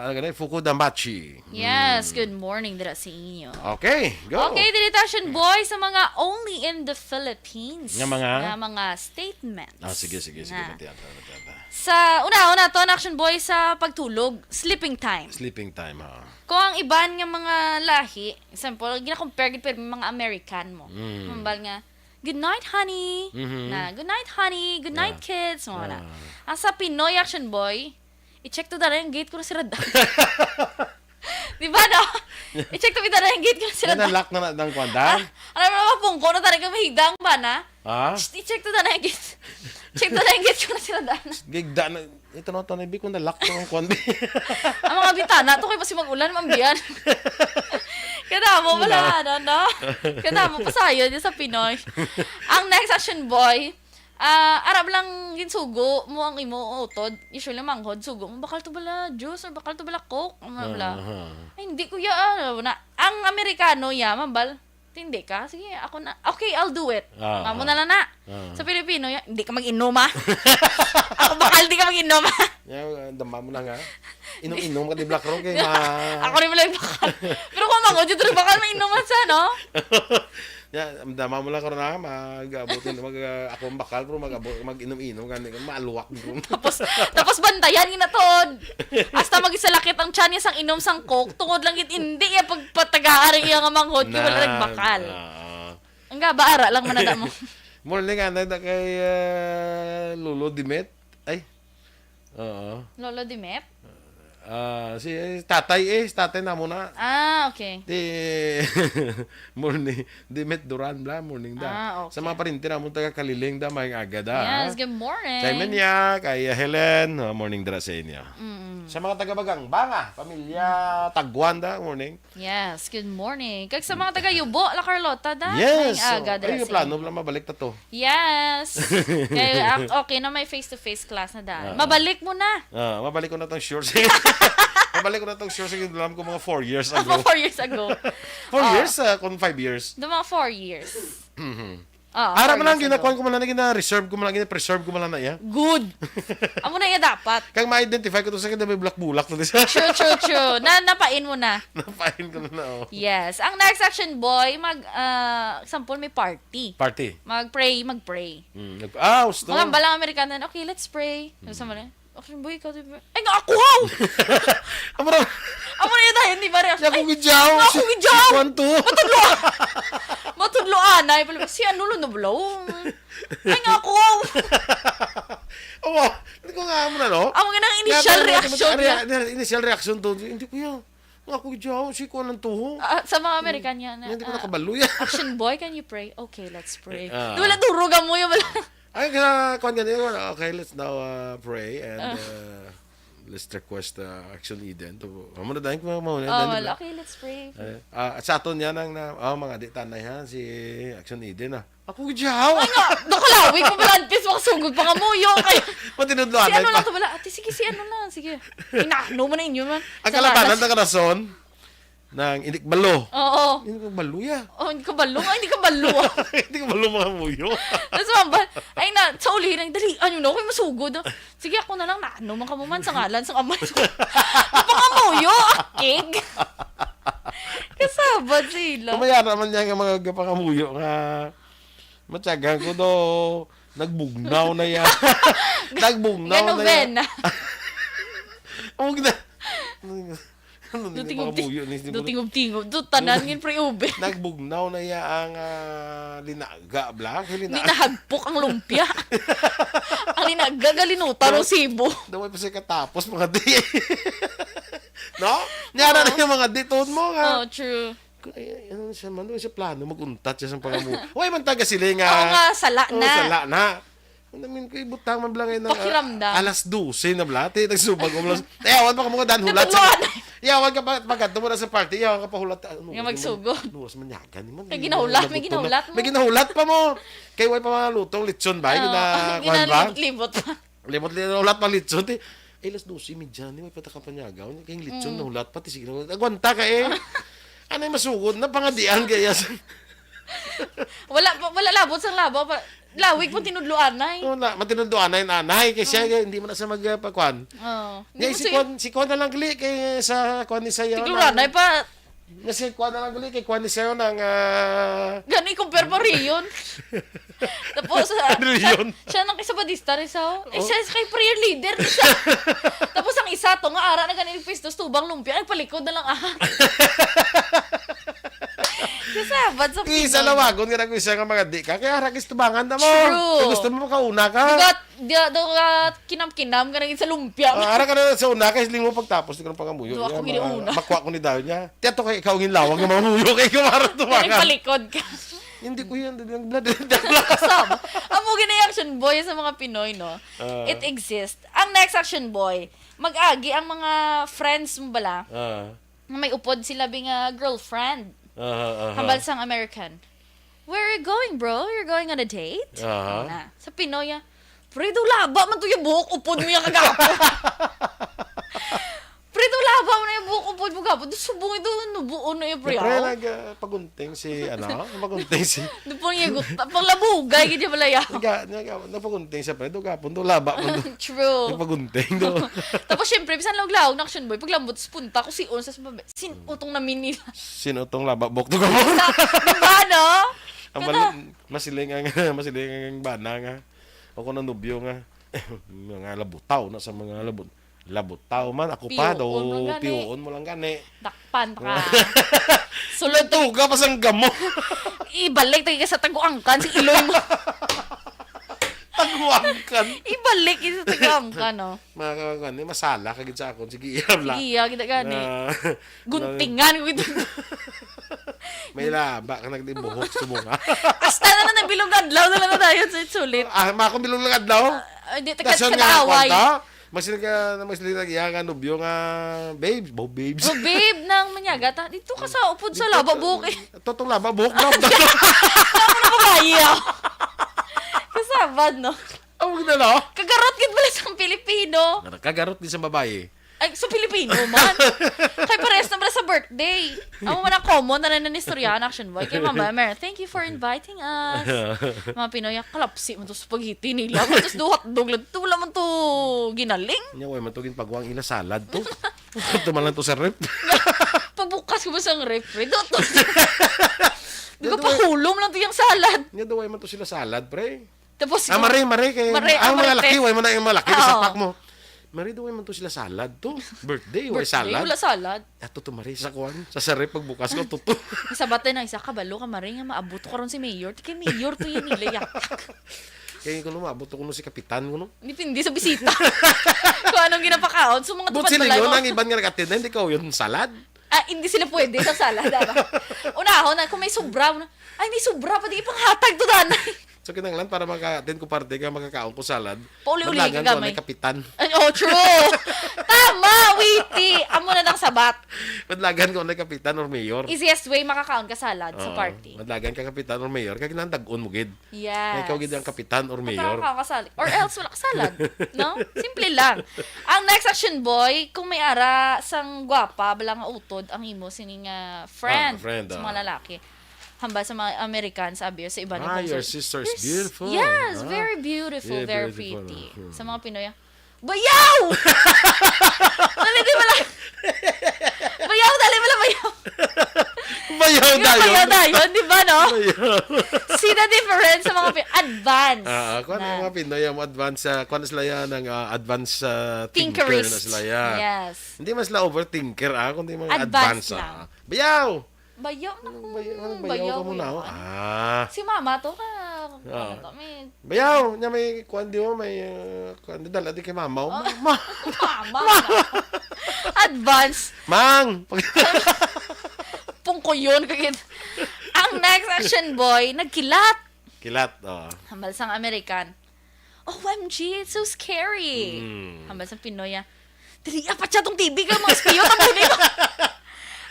ano gani, Fukudamachi. Yes, Hmm. good morning dira sa inyo. Okay, go. Okay, diri ta, Action Boy, sa mga only in the Philippines Nga mga? nga mga statements. Ah, sige, sige, sige. Na Matiyan, matiyan, matiyan. Sa una, una to, ang Action Boy sa pagtulog, sleeping time. Sleeping time, ha. Kung ang iban nga mga lahi, example, gina-compare gid pero mga American mo. Mm. Mambal nga, "Good night, honey." Mhm. Na, "Good night, honey. Good night, Yeah. kids." Mga na. Ah. Ang sa Pinoy, Action Boy, "I-check to dara yung gate ko na sirada." Di ba, no? "I-check to dara yung gate ko na sirada." Nana-lock na na ng kwan, da? Ah, ano na, mapungko na tayo kung mahigdang ba na? Ha? Shh, i-check to dara yung gate. Check to dara yung gate ko na sirada na. Gigda na, ito na, ito na, bi, kung na-lock to ang kwan, bi. Ang mga bitana, to kayo pa si mag-ulan, mambiyan. Kadamo pala, Wala. ano, no? Kadamo pa sayo niya sa Pinoy. Ang next, Action Boy, ah, arab lang ginsugo mo ang imo utod. Usually, manghod, sugo mo, "Bakal to bala juice or bakal to bala Coke?" Ang mga bala. Aha. "Ay, hindi, kuya, ah." Na, ang Amerikano, ya, mambal, "Hindi ka? Sige, ako na. Okay, I'll do it." Ah, Amo ah. na lang na. Ah. Sa Pilipino, ya, "Hindi ka mag-inom, ah." Ako, "Bakal, di ka mag-inom, ah." Ya, dama mo na nga. Inom-inom ka di Black Rock, eh, ma- Ako rin mo lang bakal. Pero kung manghod, yun, bakal may inuman sa, no? Ya, dama mo lang karon, ha? Mag-abutin, mag, ah, ako ang bakal, pero mag-abo-, mag-inom-inom, gani, maaluwak, bro. Tapos, tapos bantayan, ginatod. Hasta magisalakit ang tiyan niya sang inom sang Coke, tungod lang gid, hindi iya pagpatagaan ang iya nga manghod, kay wala Na, nagbakal. ah. Ang gaba, ara lang man na mo. Morning, anay na kay, ah, Lolo Dimet. Ay. Oo. Lolo Dimet? Ah, si, eh, tatay, eh, si tatay na muna. Ah, okay. Di, morning. Dimet Duran, bla, morning da. Ah, okay. Sa mga parinti namon taga Kaliling da, may aga da, Yes, ha? good morning. Kay Menya, kay Helen, ah, morning dira sa inyo. Mm-mm. Sa mga taga Bagangbanga, pamilya Taguan da, morning. Yes, good morning. Kag sa mga taga Yubo, La Carlota da, Yes, may aga oh. dira Ay, sa plano inyo. Lang mabalik ta to. Yes. Kay, ah, okay na may face-to-face class na da. Ah. Mabalik mo na. Ah, mabalik ko na tong sure. Mabalik ko na tong sure. Sige, alam ko mga four years Mga ago. four years ago. Four Ah. years? Ah, kung five years. The mga four years. Mhm. Ah, Ara four man lang years ago. ginakuan ko man lang, gina-reserve ko man lang, gina-preserve ko man lang na iya. Good. Amo na iya dapat. Kag ma-identify ko to sa kanya may bulak-bulak to, di siya? True, true, true. Na, napain mo na. Napain ko na na, oh. Yes. Ang next Action Boy, mag, ah, example, may party. Party. Mag-pray, mag-pray. Mm, nag-, ah, gusto. Mga balang Amerikano, "Okay, let's pray." Sabi sa Mm. mga, "Action Boy, ikaw, di ba?" Ay, nga ako, haw! Amo ra. Amo na yun, dahil, di ba, Rex? Nga ako Ay, gidyaw, nga ako si, gidyaw! si Kwan to. Matudlo-, matudloan, ay, pala, si ano, lo, nablaw? Ay, nga ako, haw! Oo, hindi ko nga, amo na, no? Amo nga nang initial Nga, reaction ari, niya. ari, initial reaction to, hindi ko yan. Nga ako gidyaw, si Kwan lang to. Ah, sa mga American yan, Hindi ko ah, nakabalo yan. "Action Boy, can you pray?" "Okay, let's pray." Ah. Di wala, durog ang muyo, wala. Ay, ka, kuwan gani, okay, let's now, uh, pray and, Ah. uh, let's request, uh, Action Eden. To, amo na dahil ko, amo na Oh, dahil wala. na. Okay, let's pray. Eh, ah, sa aton yan ang na, oh, mga di tanay ha, si Action Eden, ah. Ako, gidyaw. Ay nga, nakalawig ko pala, at least makasugod pa nga muyo. Kay, Matinudloan si ano na lang pa. to pala, ate, sige, si ano lang, sige. Inano mo na inyo man. Ang Sa kalabanan lalas. na karason, nang hindi kabalo. Oo. Hindi kabalo, ya. Oh, hindi kabalo. Ay, hindi kabalo. Hindi kabalo mga muyo. Tapos mambal, ay na, sa ulihin, ang dali, ano na, ako'y masugod. Sige, ako na lang, na, ano man ka mo man, sa ngalan, sa kamay. Napangamuyo, akig. Kasa, Abot sila. Kumaya naman niya nga mga pangamuyo nga matyagan ko do, nagbugnaw na ya. Nagbugnaw na ya. Ganovena. Huwag na. Ano ni Duting-, pangamuyo ni duting-, duting-, duting-, tanan ngin pre ube. Nagbugnaw na ya ang, ah, linaga, bla? Kay lina- Di nahagpok ang lumpia. Ang linaga, galinutan, Daw-, resibo. Daw pa siya katapos, mga di. No? Nyara na Oo. yung mga di, tuon mo, nga. Oh, true. Ay, ay, ano siya man? Ano siya plano? Mag-untat siya sa pangamu-, Uy, man taga sila nga. Oo nga, sala Oo, na. sala na. Ano namin ko, ibutang man lang ngayon ng, ah, Pakiramdam. alas dose na bala. Ti, nagsubag ko, alas, eh, awan pa ka mga dan hulat sa, Natuluan. Yawan ka pa, pagkadto mo na sa party, yawan ka pa hulat, ano, Nga ano, magsugod. ano, mas manyagan, man. May ginahulat, may Nabuto na. ginahulat mo. May ginahulat pa mo. Kay way pa mga lutong, lechon ba? Oo, Gina-, kuwan ba? ginalibot pa. Limot, limot, hulat pang litson, ti. Eh, alas dose y media ni, may pataka panyaga. Kay litson Mm. na hulat, pati sige na, agwanta ka, eh. Ano yung masugod na, pangadian kaya sa Wala pa, wala labot sang laba pa. Lawig pang tinudloan, nay. Wala, matinudloan na yung anay. Kay siya, Mm. hindi mo na siya mag, ah, pakuan. Oo. Hindi Hindi, mo si siya Kuan, si Kuan na lang gali, kay sa Kuan ni Sayo Siguro, na. nay, pa, Nga si kuan na lang gali, kay kuan ni siya nang, ah, Gani, compare pa riyon. Tapos, ah, Ano siya, yun? siya nang isa badista rin sa, eh, Oh. siya kay prayer leader ni siya. Tapos ang isa to, nga ara na gani ni Pisto, tubang lumpia, nagpalikod na lang, ah. Kasabad sa Isa Pinoy. lawagon nga nag-isa nga mga di ka, kaya harag istubangan na mo. True. Kung gusto mo, makauna ka. Di ba, Di, do ka kinam-kinam ka na gid sa lumpia. Ah, ara ka na sa una, kay siling mo pagtapos, di ka na pangamuyo. Do ako Iya, gid ma-, una. Makuha ko ni dayon niya. Tiyato kay ikaw ang lawag nga mangamuyo, kay ikaw mara Pero tumangan. Palikod ka. Hindi ko yan, hindi lang blood. Kasama. Amo gid ang action boy sa mga Pinoy, no? Ah. It exists. Ang next action boy, mag-agi ang mga friends mo bala. Ah. Nga may upod sila bi nga girlfriend. Aha, aha. Hambal sang American, "Where are you going, bro? You're going on a date?" Aha. Na. Sa Pinoy, ah, "Pre, daw laba man to yung buhok upod mo yung kagapon." "Pre, daw laba mo na yung buhok upod mo gapon." Daw subong ito, nubuon na yung pre, Pre, ah. nag, ah, pagunting si, ano, pagunting si Di po niya gut-, pang labugay, gid siya malaya. Naga-, naga-, nagpagunting siya, pre. Daw gapon, daw laba man to. True. Nagpagunting, daw. Tapos, syempre, bisan laog-laog na action boy, paglambot sa punta, kung si Unsa sa babae, sin-o tong namin nila? Sino tong laba buhok to ka mo? Diba, no? Ang Kada- bali-, masiling ang, masiling ang bana nga. O kung ang nobyo nga. Mga labutaw na sa mga labot. Labutaw man. Ako pa, Piuon daw, mo lang gani. piuon mo lang gani. Dakpan pa ka. Sulod Tuga pa sang gamo. Ibalik tayo ka sa taguangkan, si iloy mo. Taguangkan. Ibalik yun sa taguangkan, no? Mga kawan, eh, masala ka gid sa akon. Sige, iya lang. Sige, iya, gid gani. Na, Guntingan ko ito. May laba ka nagdibuhok sa bunga. Hasta na na, bilog adlaw na lang na tayo sa sulit. Ah, ma, akong bilog lang adlaw? Ah, di, taga Dasyon sa nga, kaaway. kwarta? Mas sila ka, mas sila nag-iya nga nobyo nga, babes, bo, babes. Oh, babe, nang manyaga ta. Dito ka sa upod sa Dito laba, ka, buhok eh. Totong laba, buhok na. Ano na ba kaya? Kasabad, no? Ang na, no? Kagarot gid pala sa Pilipino. Kagarot din sa babae. Ay, sa Pilipino man. Kay parehas na pala sa birthday. Amo man ang common na nanistoryahan, action boy. Kay Mama Mer, "Thank you for inviting us." Mga Pinoy, "Kalapsi man to spaghetti nila. Tapos do hotdog lang. Ito wala man to ginaling." Nya, way man to ginpagwang ila salad to. Ito man lang to sa ref. Pagbukas ko ba sa ref, pre? Do to. Di ba Nya, do- pahulom lang to yung salad? Nya, do way man to sila salad, pre. Tapos, Ah, mare, mare, kay Mare, ang ah, mga mare, laki, te. way mo na yung mga laki, Ah, sa oo. pack mo. Mare, do way man to sila salad to. Birthday, way Birthday, salad. wala salad. Ato to, mare, sa kuwan. Sa sarip, pagbukas ko, tuto. Isa ba tayo ng isa, kabalo ka, mare, nga maabot ko karon si Mayor. Kay Mayor to yun nila, yapak. Kaya ko, no, maabot ko, no, si Kapitan, no? Depende sa bisita. Kung anong ginapakaon. So, mga But tupad sila balay yun, mo. ang iban nga nag-attend na, hindi ka yun salad. Ah, hindi sila pwede sa salad, ah. Unahon na, kung may sobra, una, "Ay, may sobra pa, di ipanghatag to, danay." So, kinahanglan para maka-attend ko party ka, makakaon ko salad. Pauli-uli Madlagan ka ko gamay. na kapitan. Ay, oh, true. Tama, witty. Amo na nang sabat. Madlagan ko na kapitan or mayor. Easiest way makakaon ka salad sa Oo. party. Madlagan ka kapitan or mayor, kaya kinahanglan dag-on mo gid. Yes. Kaya ikaw gid ang kapitan or mayor. Para ka kasali. Or else, wala ka salad. No? Simple lang. Ang next action boy, kung may ara sang gwapa, bala nga utod ang imo sining, ah, friend Ah, friend, sa ah. mga lalaki. Hambal sa mga Americans, abi, sa iba ni Ah, Bong your Sir, sister's "Your s-, beautiful. yes, Ah, very beautiful, very very beautiful. pretty." Hmm. Sa mga Pinoy, ah, "Bayaw!" Dali, di ba lang? "Bayaw, dali, wala bayaw." Bayaw Yung dayon. Bayaw dayon, di ba, no? Bayaw. See the difference sa mga Pi- advance. Ah, ah, kuwan na. Yung mga Pinoy, yung advance, ah, kuwan na sila yan, ang ah, advance ah, thinker na Tinkerist. Sila yan. Yes. Hindi man sila overthinker, ah, kundi mga Advance advance, lang. Ah. Bayaw! Bayaw na Anong kung bayaw, anong bayaw bayaw ka mo na, oh? Yun. Ah. Si mama to ka, Oo. Ano to, may Bayaw! Nya may kuan di mo, may uh, kuan di dala di kay mama. Oh, ma- mama. Advance. Mang! Pungko yun. Kagid. Ang next action boy, nagkilat. Kilat, oh. Hambal sang American. O M G, it's so scary. Mm. Hambal sang Pinoy, ah. Dili, apat siya tong T V ka, mga espiyo, tabuni ko.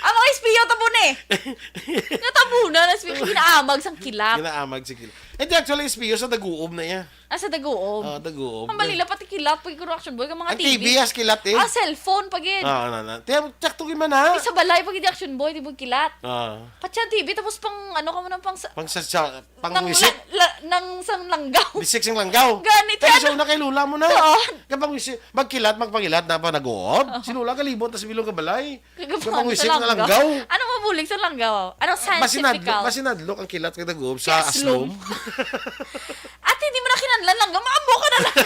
Ang mga espiyo, tabuni. Natabuna na espiyo, ginaamag sang kilat. Ginaamag sa kilat. Hindi, actually, espiyo sa daguob na iya. Ah, sa daguob. Ah, daguob. Ang balila, pati kilat, pag kuro action boy, ang mga Ang T V. T V has kilat eh. Ah, cellphone, pag yun. Ah, na, na. Tiyan, tsakto gid man ha. Isa balay, pag hindi action boy, di mo kilat. Ah. Pati ang T V, tapos pang, ano ka mo nang pang sa... Pang sa, sa pang Nang wisik. La, la, nang sang langgaw. Bisik sing langgaw. Ganit Kaya yan. Sa una kay lula mo na. Oo. Kapang wisik, magkilat, magpangilat na pa nag-uob. Oo. Si lula kalibot na sa bilog ka balay. Kapang wisik nga langgaw. Ano mo bulig sa langgaw? Ano scientifical? Masinadlok, masinadlok ang kilat kay nag-uob sa aslom. At hindi mo na kinanlan langgaw, maamo ka na lang.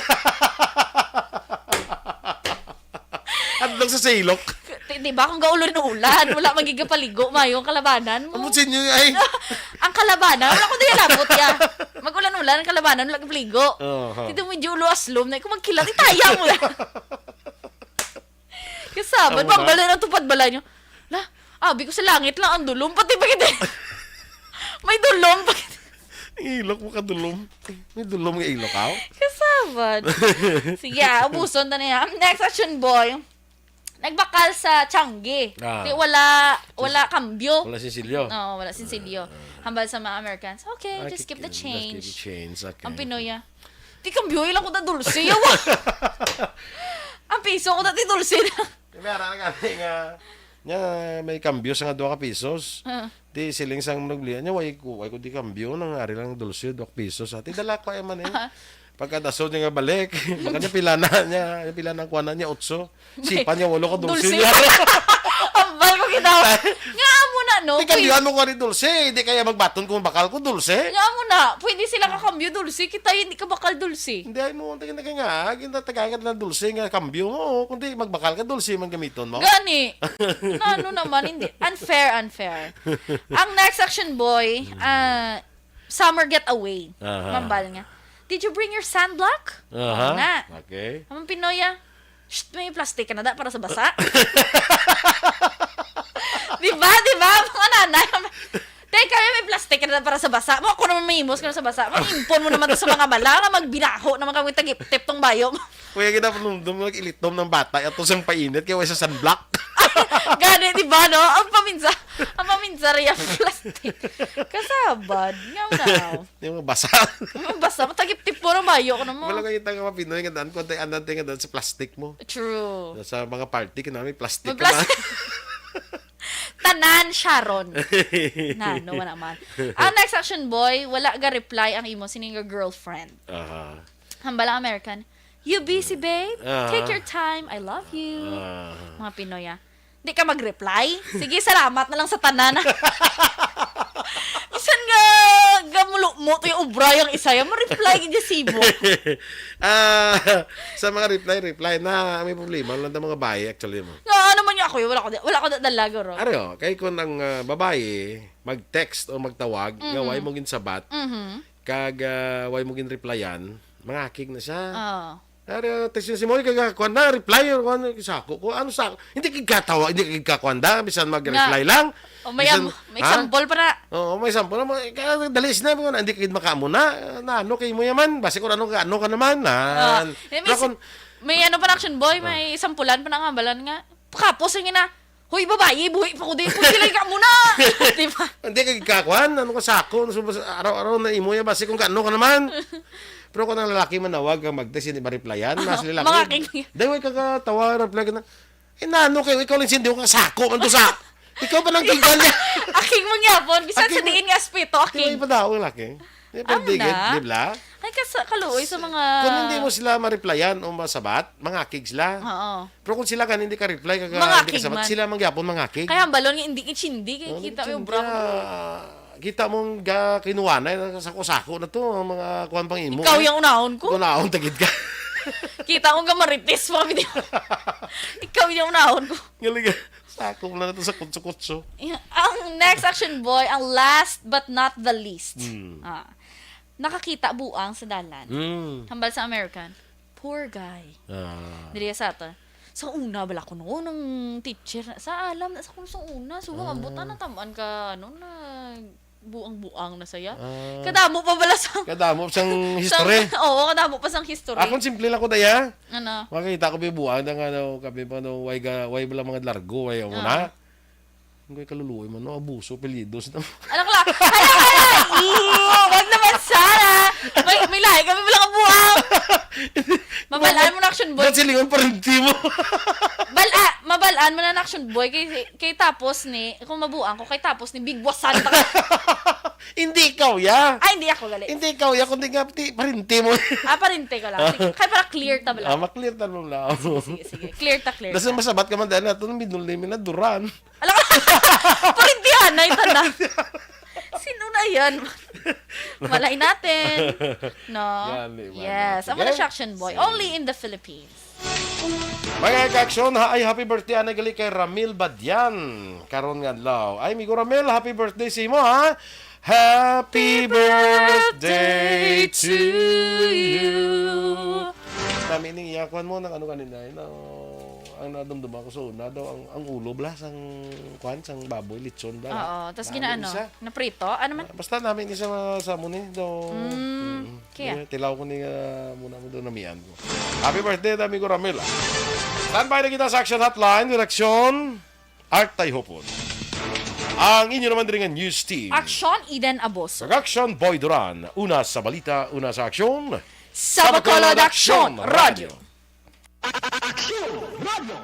Adlong sa silok. Di, di ba kung gaulan-ulan, wala magigapaligo, mayo ang kalabanan mo. Amo sa inyo, ay. Ang kalabanan, wala ko din labot ya. Mag-ulan-ulan, ang kalabanan, wala kapaligo. Oo. Dito mo yung ulo aslom na, kung magkilat, itaya mo yan. Kasaban, Amo na. Pag bala na tupad bala nyo. La, abi ko sa langit lang ang dulom, pati pa kita. May dulom pa kita. Ang ilok mo kadulom. May dulom nga ilok, aw? Kasaban. Sige, ah, ubuson na niya. Ang next action boy, nagbakal sa Changi. Ah. Di, wala, wala kambyo. Wala sinsilyo. Oo, wala sinsilyo. Hambal sa mga Americans, okay, Ah, just keep the keep- just keep change. the change, okay. Ang Pinoy, ah, di kambyo, ilang ko na dulce, yawa. Ang piso ko na di dulce na. May ara na kami nga, nga may kambyo sa nga dua ka pisos. Ah. Di siling sang nagblian niya, way ko, way ko di kambyo, nang ari lang dulce, dua ka pisos. Ati, dala ko ay man eh. Pagkadasod niya nga balik, baka niya pila na niya, pila na ang kuwanan niya, otso. Sipa niya, walo ka dulce Dulce. Niya. Ambal ko kita. Nga amo na, no? Di kambyohan mo ko ni dulce, di kaya magbaton kung bakal ko dulce. Nga amo na, pwede sila kakambyo dulce, kita hindi ka bakal dulce. Hindi ay mo, tingin na kaya nga, ginatagayan ka lang dulce nga kambyo mo, kundi magbakal ka dulce man gamiton mo. Gani. Na, ano naman, hindi. Unfair, unfair. Ang next action boy, ah, Summer getaway. Aha. Mambal nga. Did you bring your sunblock? Aha. Na. Okay. Ang Pinoy, ah, "Shh, may plastic ka na da para sa basa." Di ba? Di ba? Mga nanay. Teka, may plastic ka na da para sa basa. Mo, ako naman may imos ka na sa basa. Mag-impon mo naman to sa mga bala nga magbinaho naman kami tagip-tip tong bayo. Kuya, gina, panumdum, nag-ilitom ng bata. Ato sang painit, kaya sa sunblock. Gani, di ba, no? Ang paminsa, ang paminsa, real plastic. Kasabad. Nga mo na. Yung mga basa. Ang basa, matagip-tip mo na bayo ko na mo. Wala kayo tanga mga Pinoy nga daan, kung tayo andan tayo nga daan sa plastic mo. True. Sa mga party, kinami plastic May ka na. Plastic. Tanan, Sharon. Na, no, wala man. Ang next action, boy, wala ga reply ang imo sining girlfriend. Aha. Hambala American, "You busy, babe? Ah. Take your time. I love you." Ah. Mga Pinoy, ah. Di ka mag-reply? Sige, salamat na lang sa tanan. Bisan nga gamulo mo to yung ubra yung isa, yung mo-reply gid sibo. Ah, sa mga reply, reply na. May problema lang ng mga bayi, actually mo. Nga, ano man yung ako, wala ko, wala ko nadala, guro. Ari, oh, kay kung ang ah, babae, mag-text o magtawag, nga Mhm. way mo ginsabat, Mhm. kag ah, way mo gin-replyan, mangakig na siya. Oo. Pero text si Moy, kag kuan na, reply, or kuan, sa ako, kung ano sa ako. Hindi kay katawa, hindi kay kakuan da, bisan mag-reply Nga. lang. O, may Bisan, am-, may ha? Sample pa na. Oo, may sample na. Mga, kaya dali sila, mga, hindi kayo makaamo na. Na ano kayo mo yaman? Basi kung ano, ano ka naman. Ah, Oh. May, pero kung, may ano pa na, action boy, Oh. may sampulan pa na nga, balan nga. Kapos yung ina, "Hoy, babayi, buhi pa ko din. Kung sila ka muna." Di ba? Hindi ka gikakuan. Ano ka sa ako? Ano sa, araw-araw na imo yan. Basi kung kaano ka naman. Pero kung ang lalaki manawag kang mag-text, hindi ma-replyan. Mas lalaki. Mga king- Dahil way ka katawa, reply ka na. Eh, nano kayo? Ikaw lang sindi ka sako. Ano sa? Ikaw pa nang tinggal niya. Aking mangyapon. Bisan sa Aking diin nga aspeto, Di ba aking. Ipadao ang laki? Di ba, Amo di gid, na. Di ba? Ay, kas-, kaluoy sa mga Kung hindi mo sila ma-replyan o masabat, mangakig sila. Oo. Pero kung sila gani hindi ka reply, kag, ah, hindi Mangakig ka sabat, man. Sila man gyapon mangakig. Kaya ang balon nga hindi kay Chindi, kay Oh, kita mo yung hindi brown. Kita mo ang ga-, kinuwanay na sa kusako na to, ang mga kuwan pang imo, Ikaw eh. Yung unahon ko. Unahon, tagid ka. Kita mo ang gamarites, mga video. Ikaw yung unahon ko. Galing, ah. Sakop na na to sa kutso-kutso. Yeah. Ang next action boy, ang last but not the least. Hmm. Ah, nakakita buang sa dalan. Hmm. Hambal sa American, poor guy. Ah. Diri sa ato. Sa una, bala ko noon, ang teacher, sa alam na sa kung sa una, so, ang buta na tamaan ka, ano, na buang-buang na saya. Ah. Kadamo pa bala sa Kadamo sang history. Oo, kadamo pa sang history. Akon simple lang ko, daya. Ano? Makita ko bibuang na nga, no, kami pa, no, way ga-, way bala mga largo, way ang Ah. una. Ang kay kaluluoy man, no, abuso, apelyidos na. Anak la, hala, hala, ew, wag naman sana. May, may lahi kami bala kabuang. Mabalaan mo na, action boy. Ba't silingon pa rin mo? Bala, mabalaan mo na, action boy. Kay, kay tapos ni, kung mabuang ko, kay tapos ni, bigwasan ta ka. Hindi ikaw, ya. Ay, hindi ako, gali. Hindi ikaw, ya, kundi nga, ti, parente mo. Ah, parente ko lang. Sige. Kaya para clear ta bala. Ah, maklear ta mo lang. Sige, sige. Clear ta, clear Basta ta. Masabat ka man, dahil nato, nang binulay mi na, Duran. Alam ka, parintihan na ito na. Sino na yan? Malay natin. No? Yan, di ba? Yes. Sige. Ang mga action boy. Sige. Only in the Philippines. Mga ka-action, ha, ay happy birthday, anay gali kay Ramil Badian. Karon nga adlaw. Ay, migo Ramil, happy birthday sa imo, ha? Happy birthday to you. Nami ning iya, kuwan mo, nang ano kanina, eh, no, ang nadumduma ko sa una daw, ang, ang ulo bala, sang, kuwan, sang baboy, lechon bala. Oo, tas Nami ginaano? Isa. Naprito? Ano man? Ah, basta nami ni sa, sa amo ni, daw. Mm, Mm. kaya? Eh, tilaw ko ni, ah, muna mo daw namian ko. Happy birthday, dami ko, Ramil, ah. Standby na kita sa Action Hotline, direksyon, Art Tayhopon. Ang inyo naman diri nga news team. Action, Eden Aboso. Kag action, Boy Duran. Una sa balita, una sa aksyon. Sa Bacolod Action Radio. Action Radio.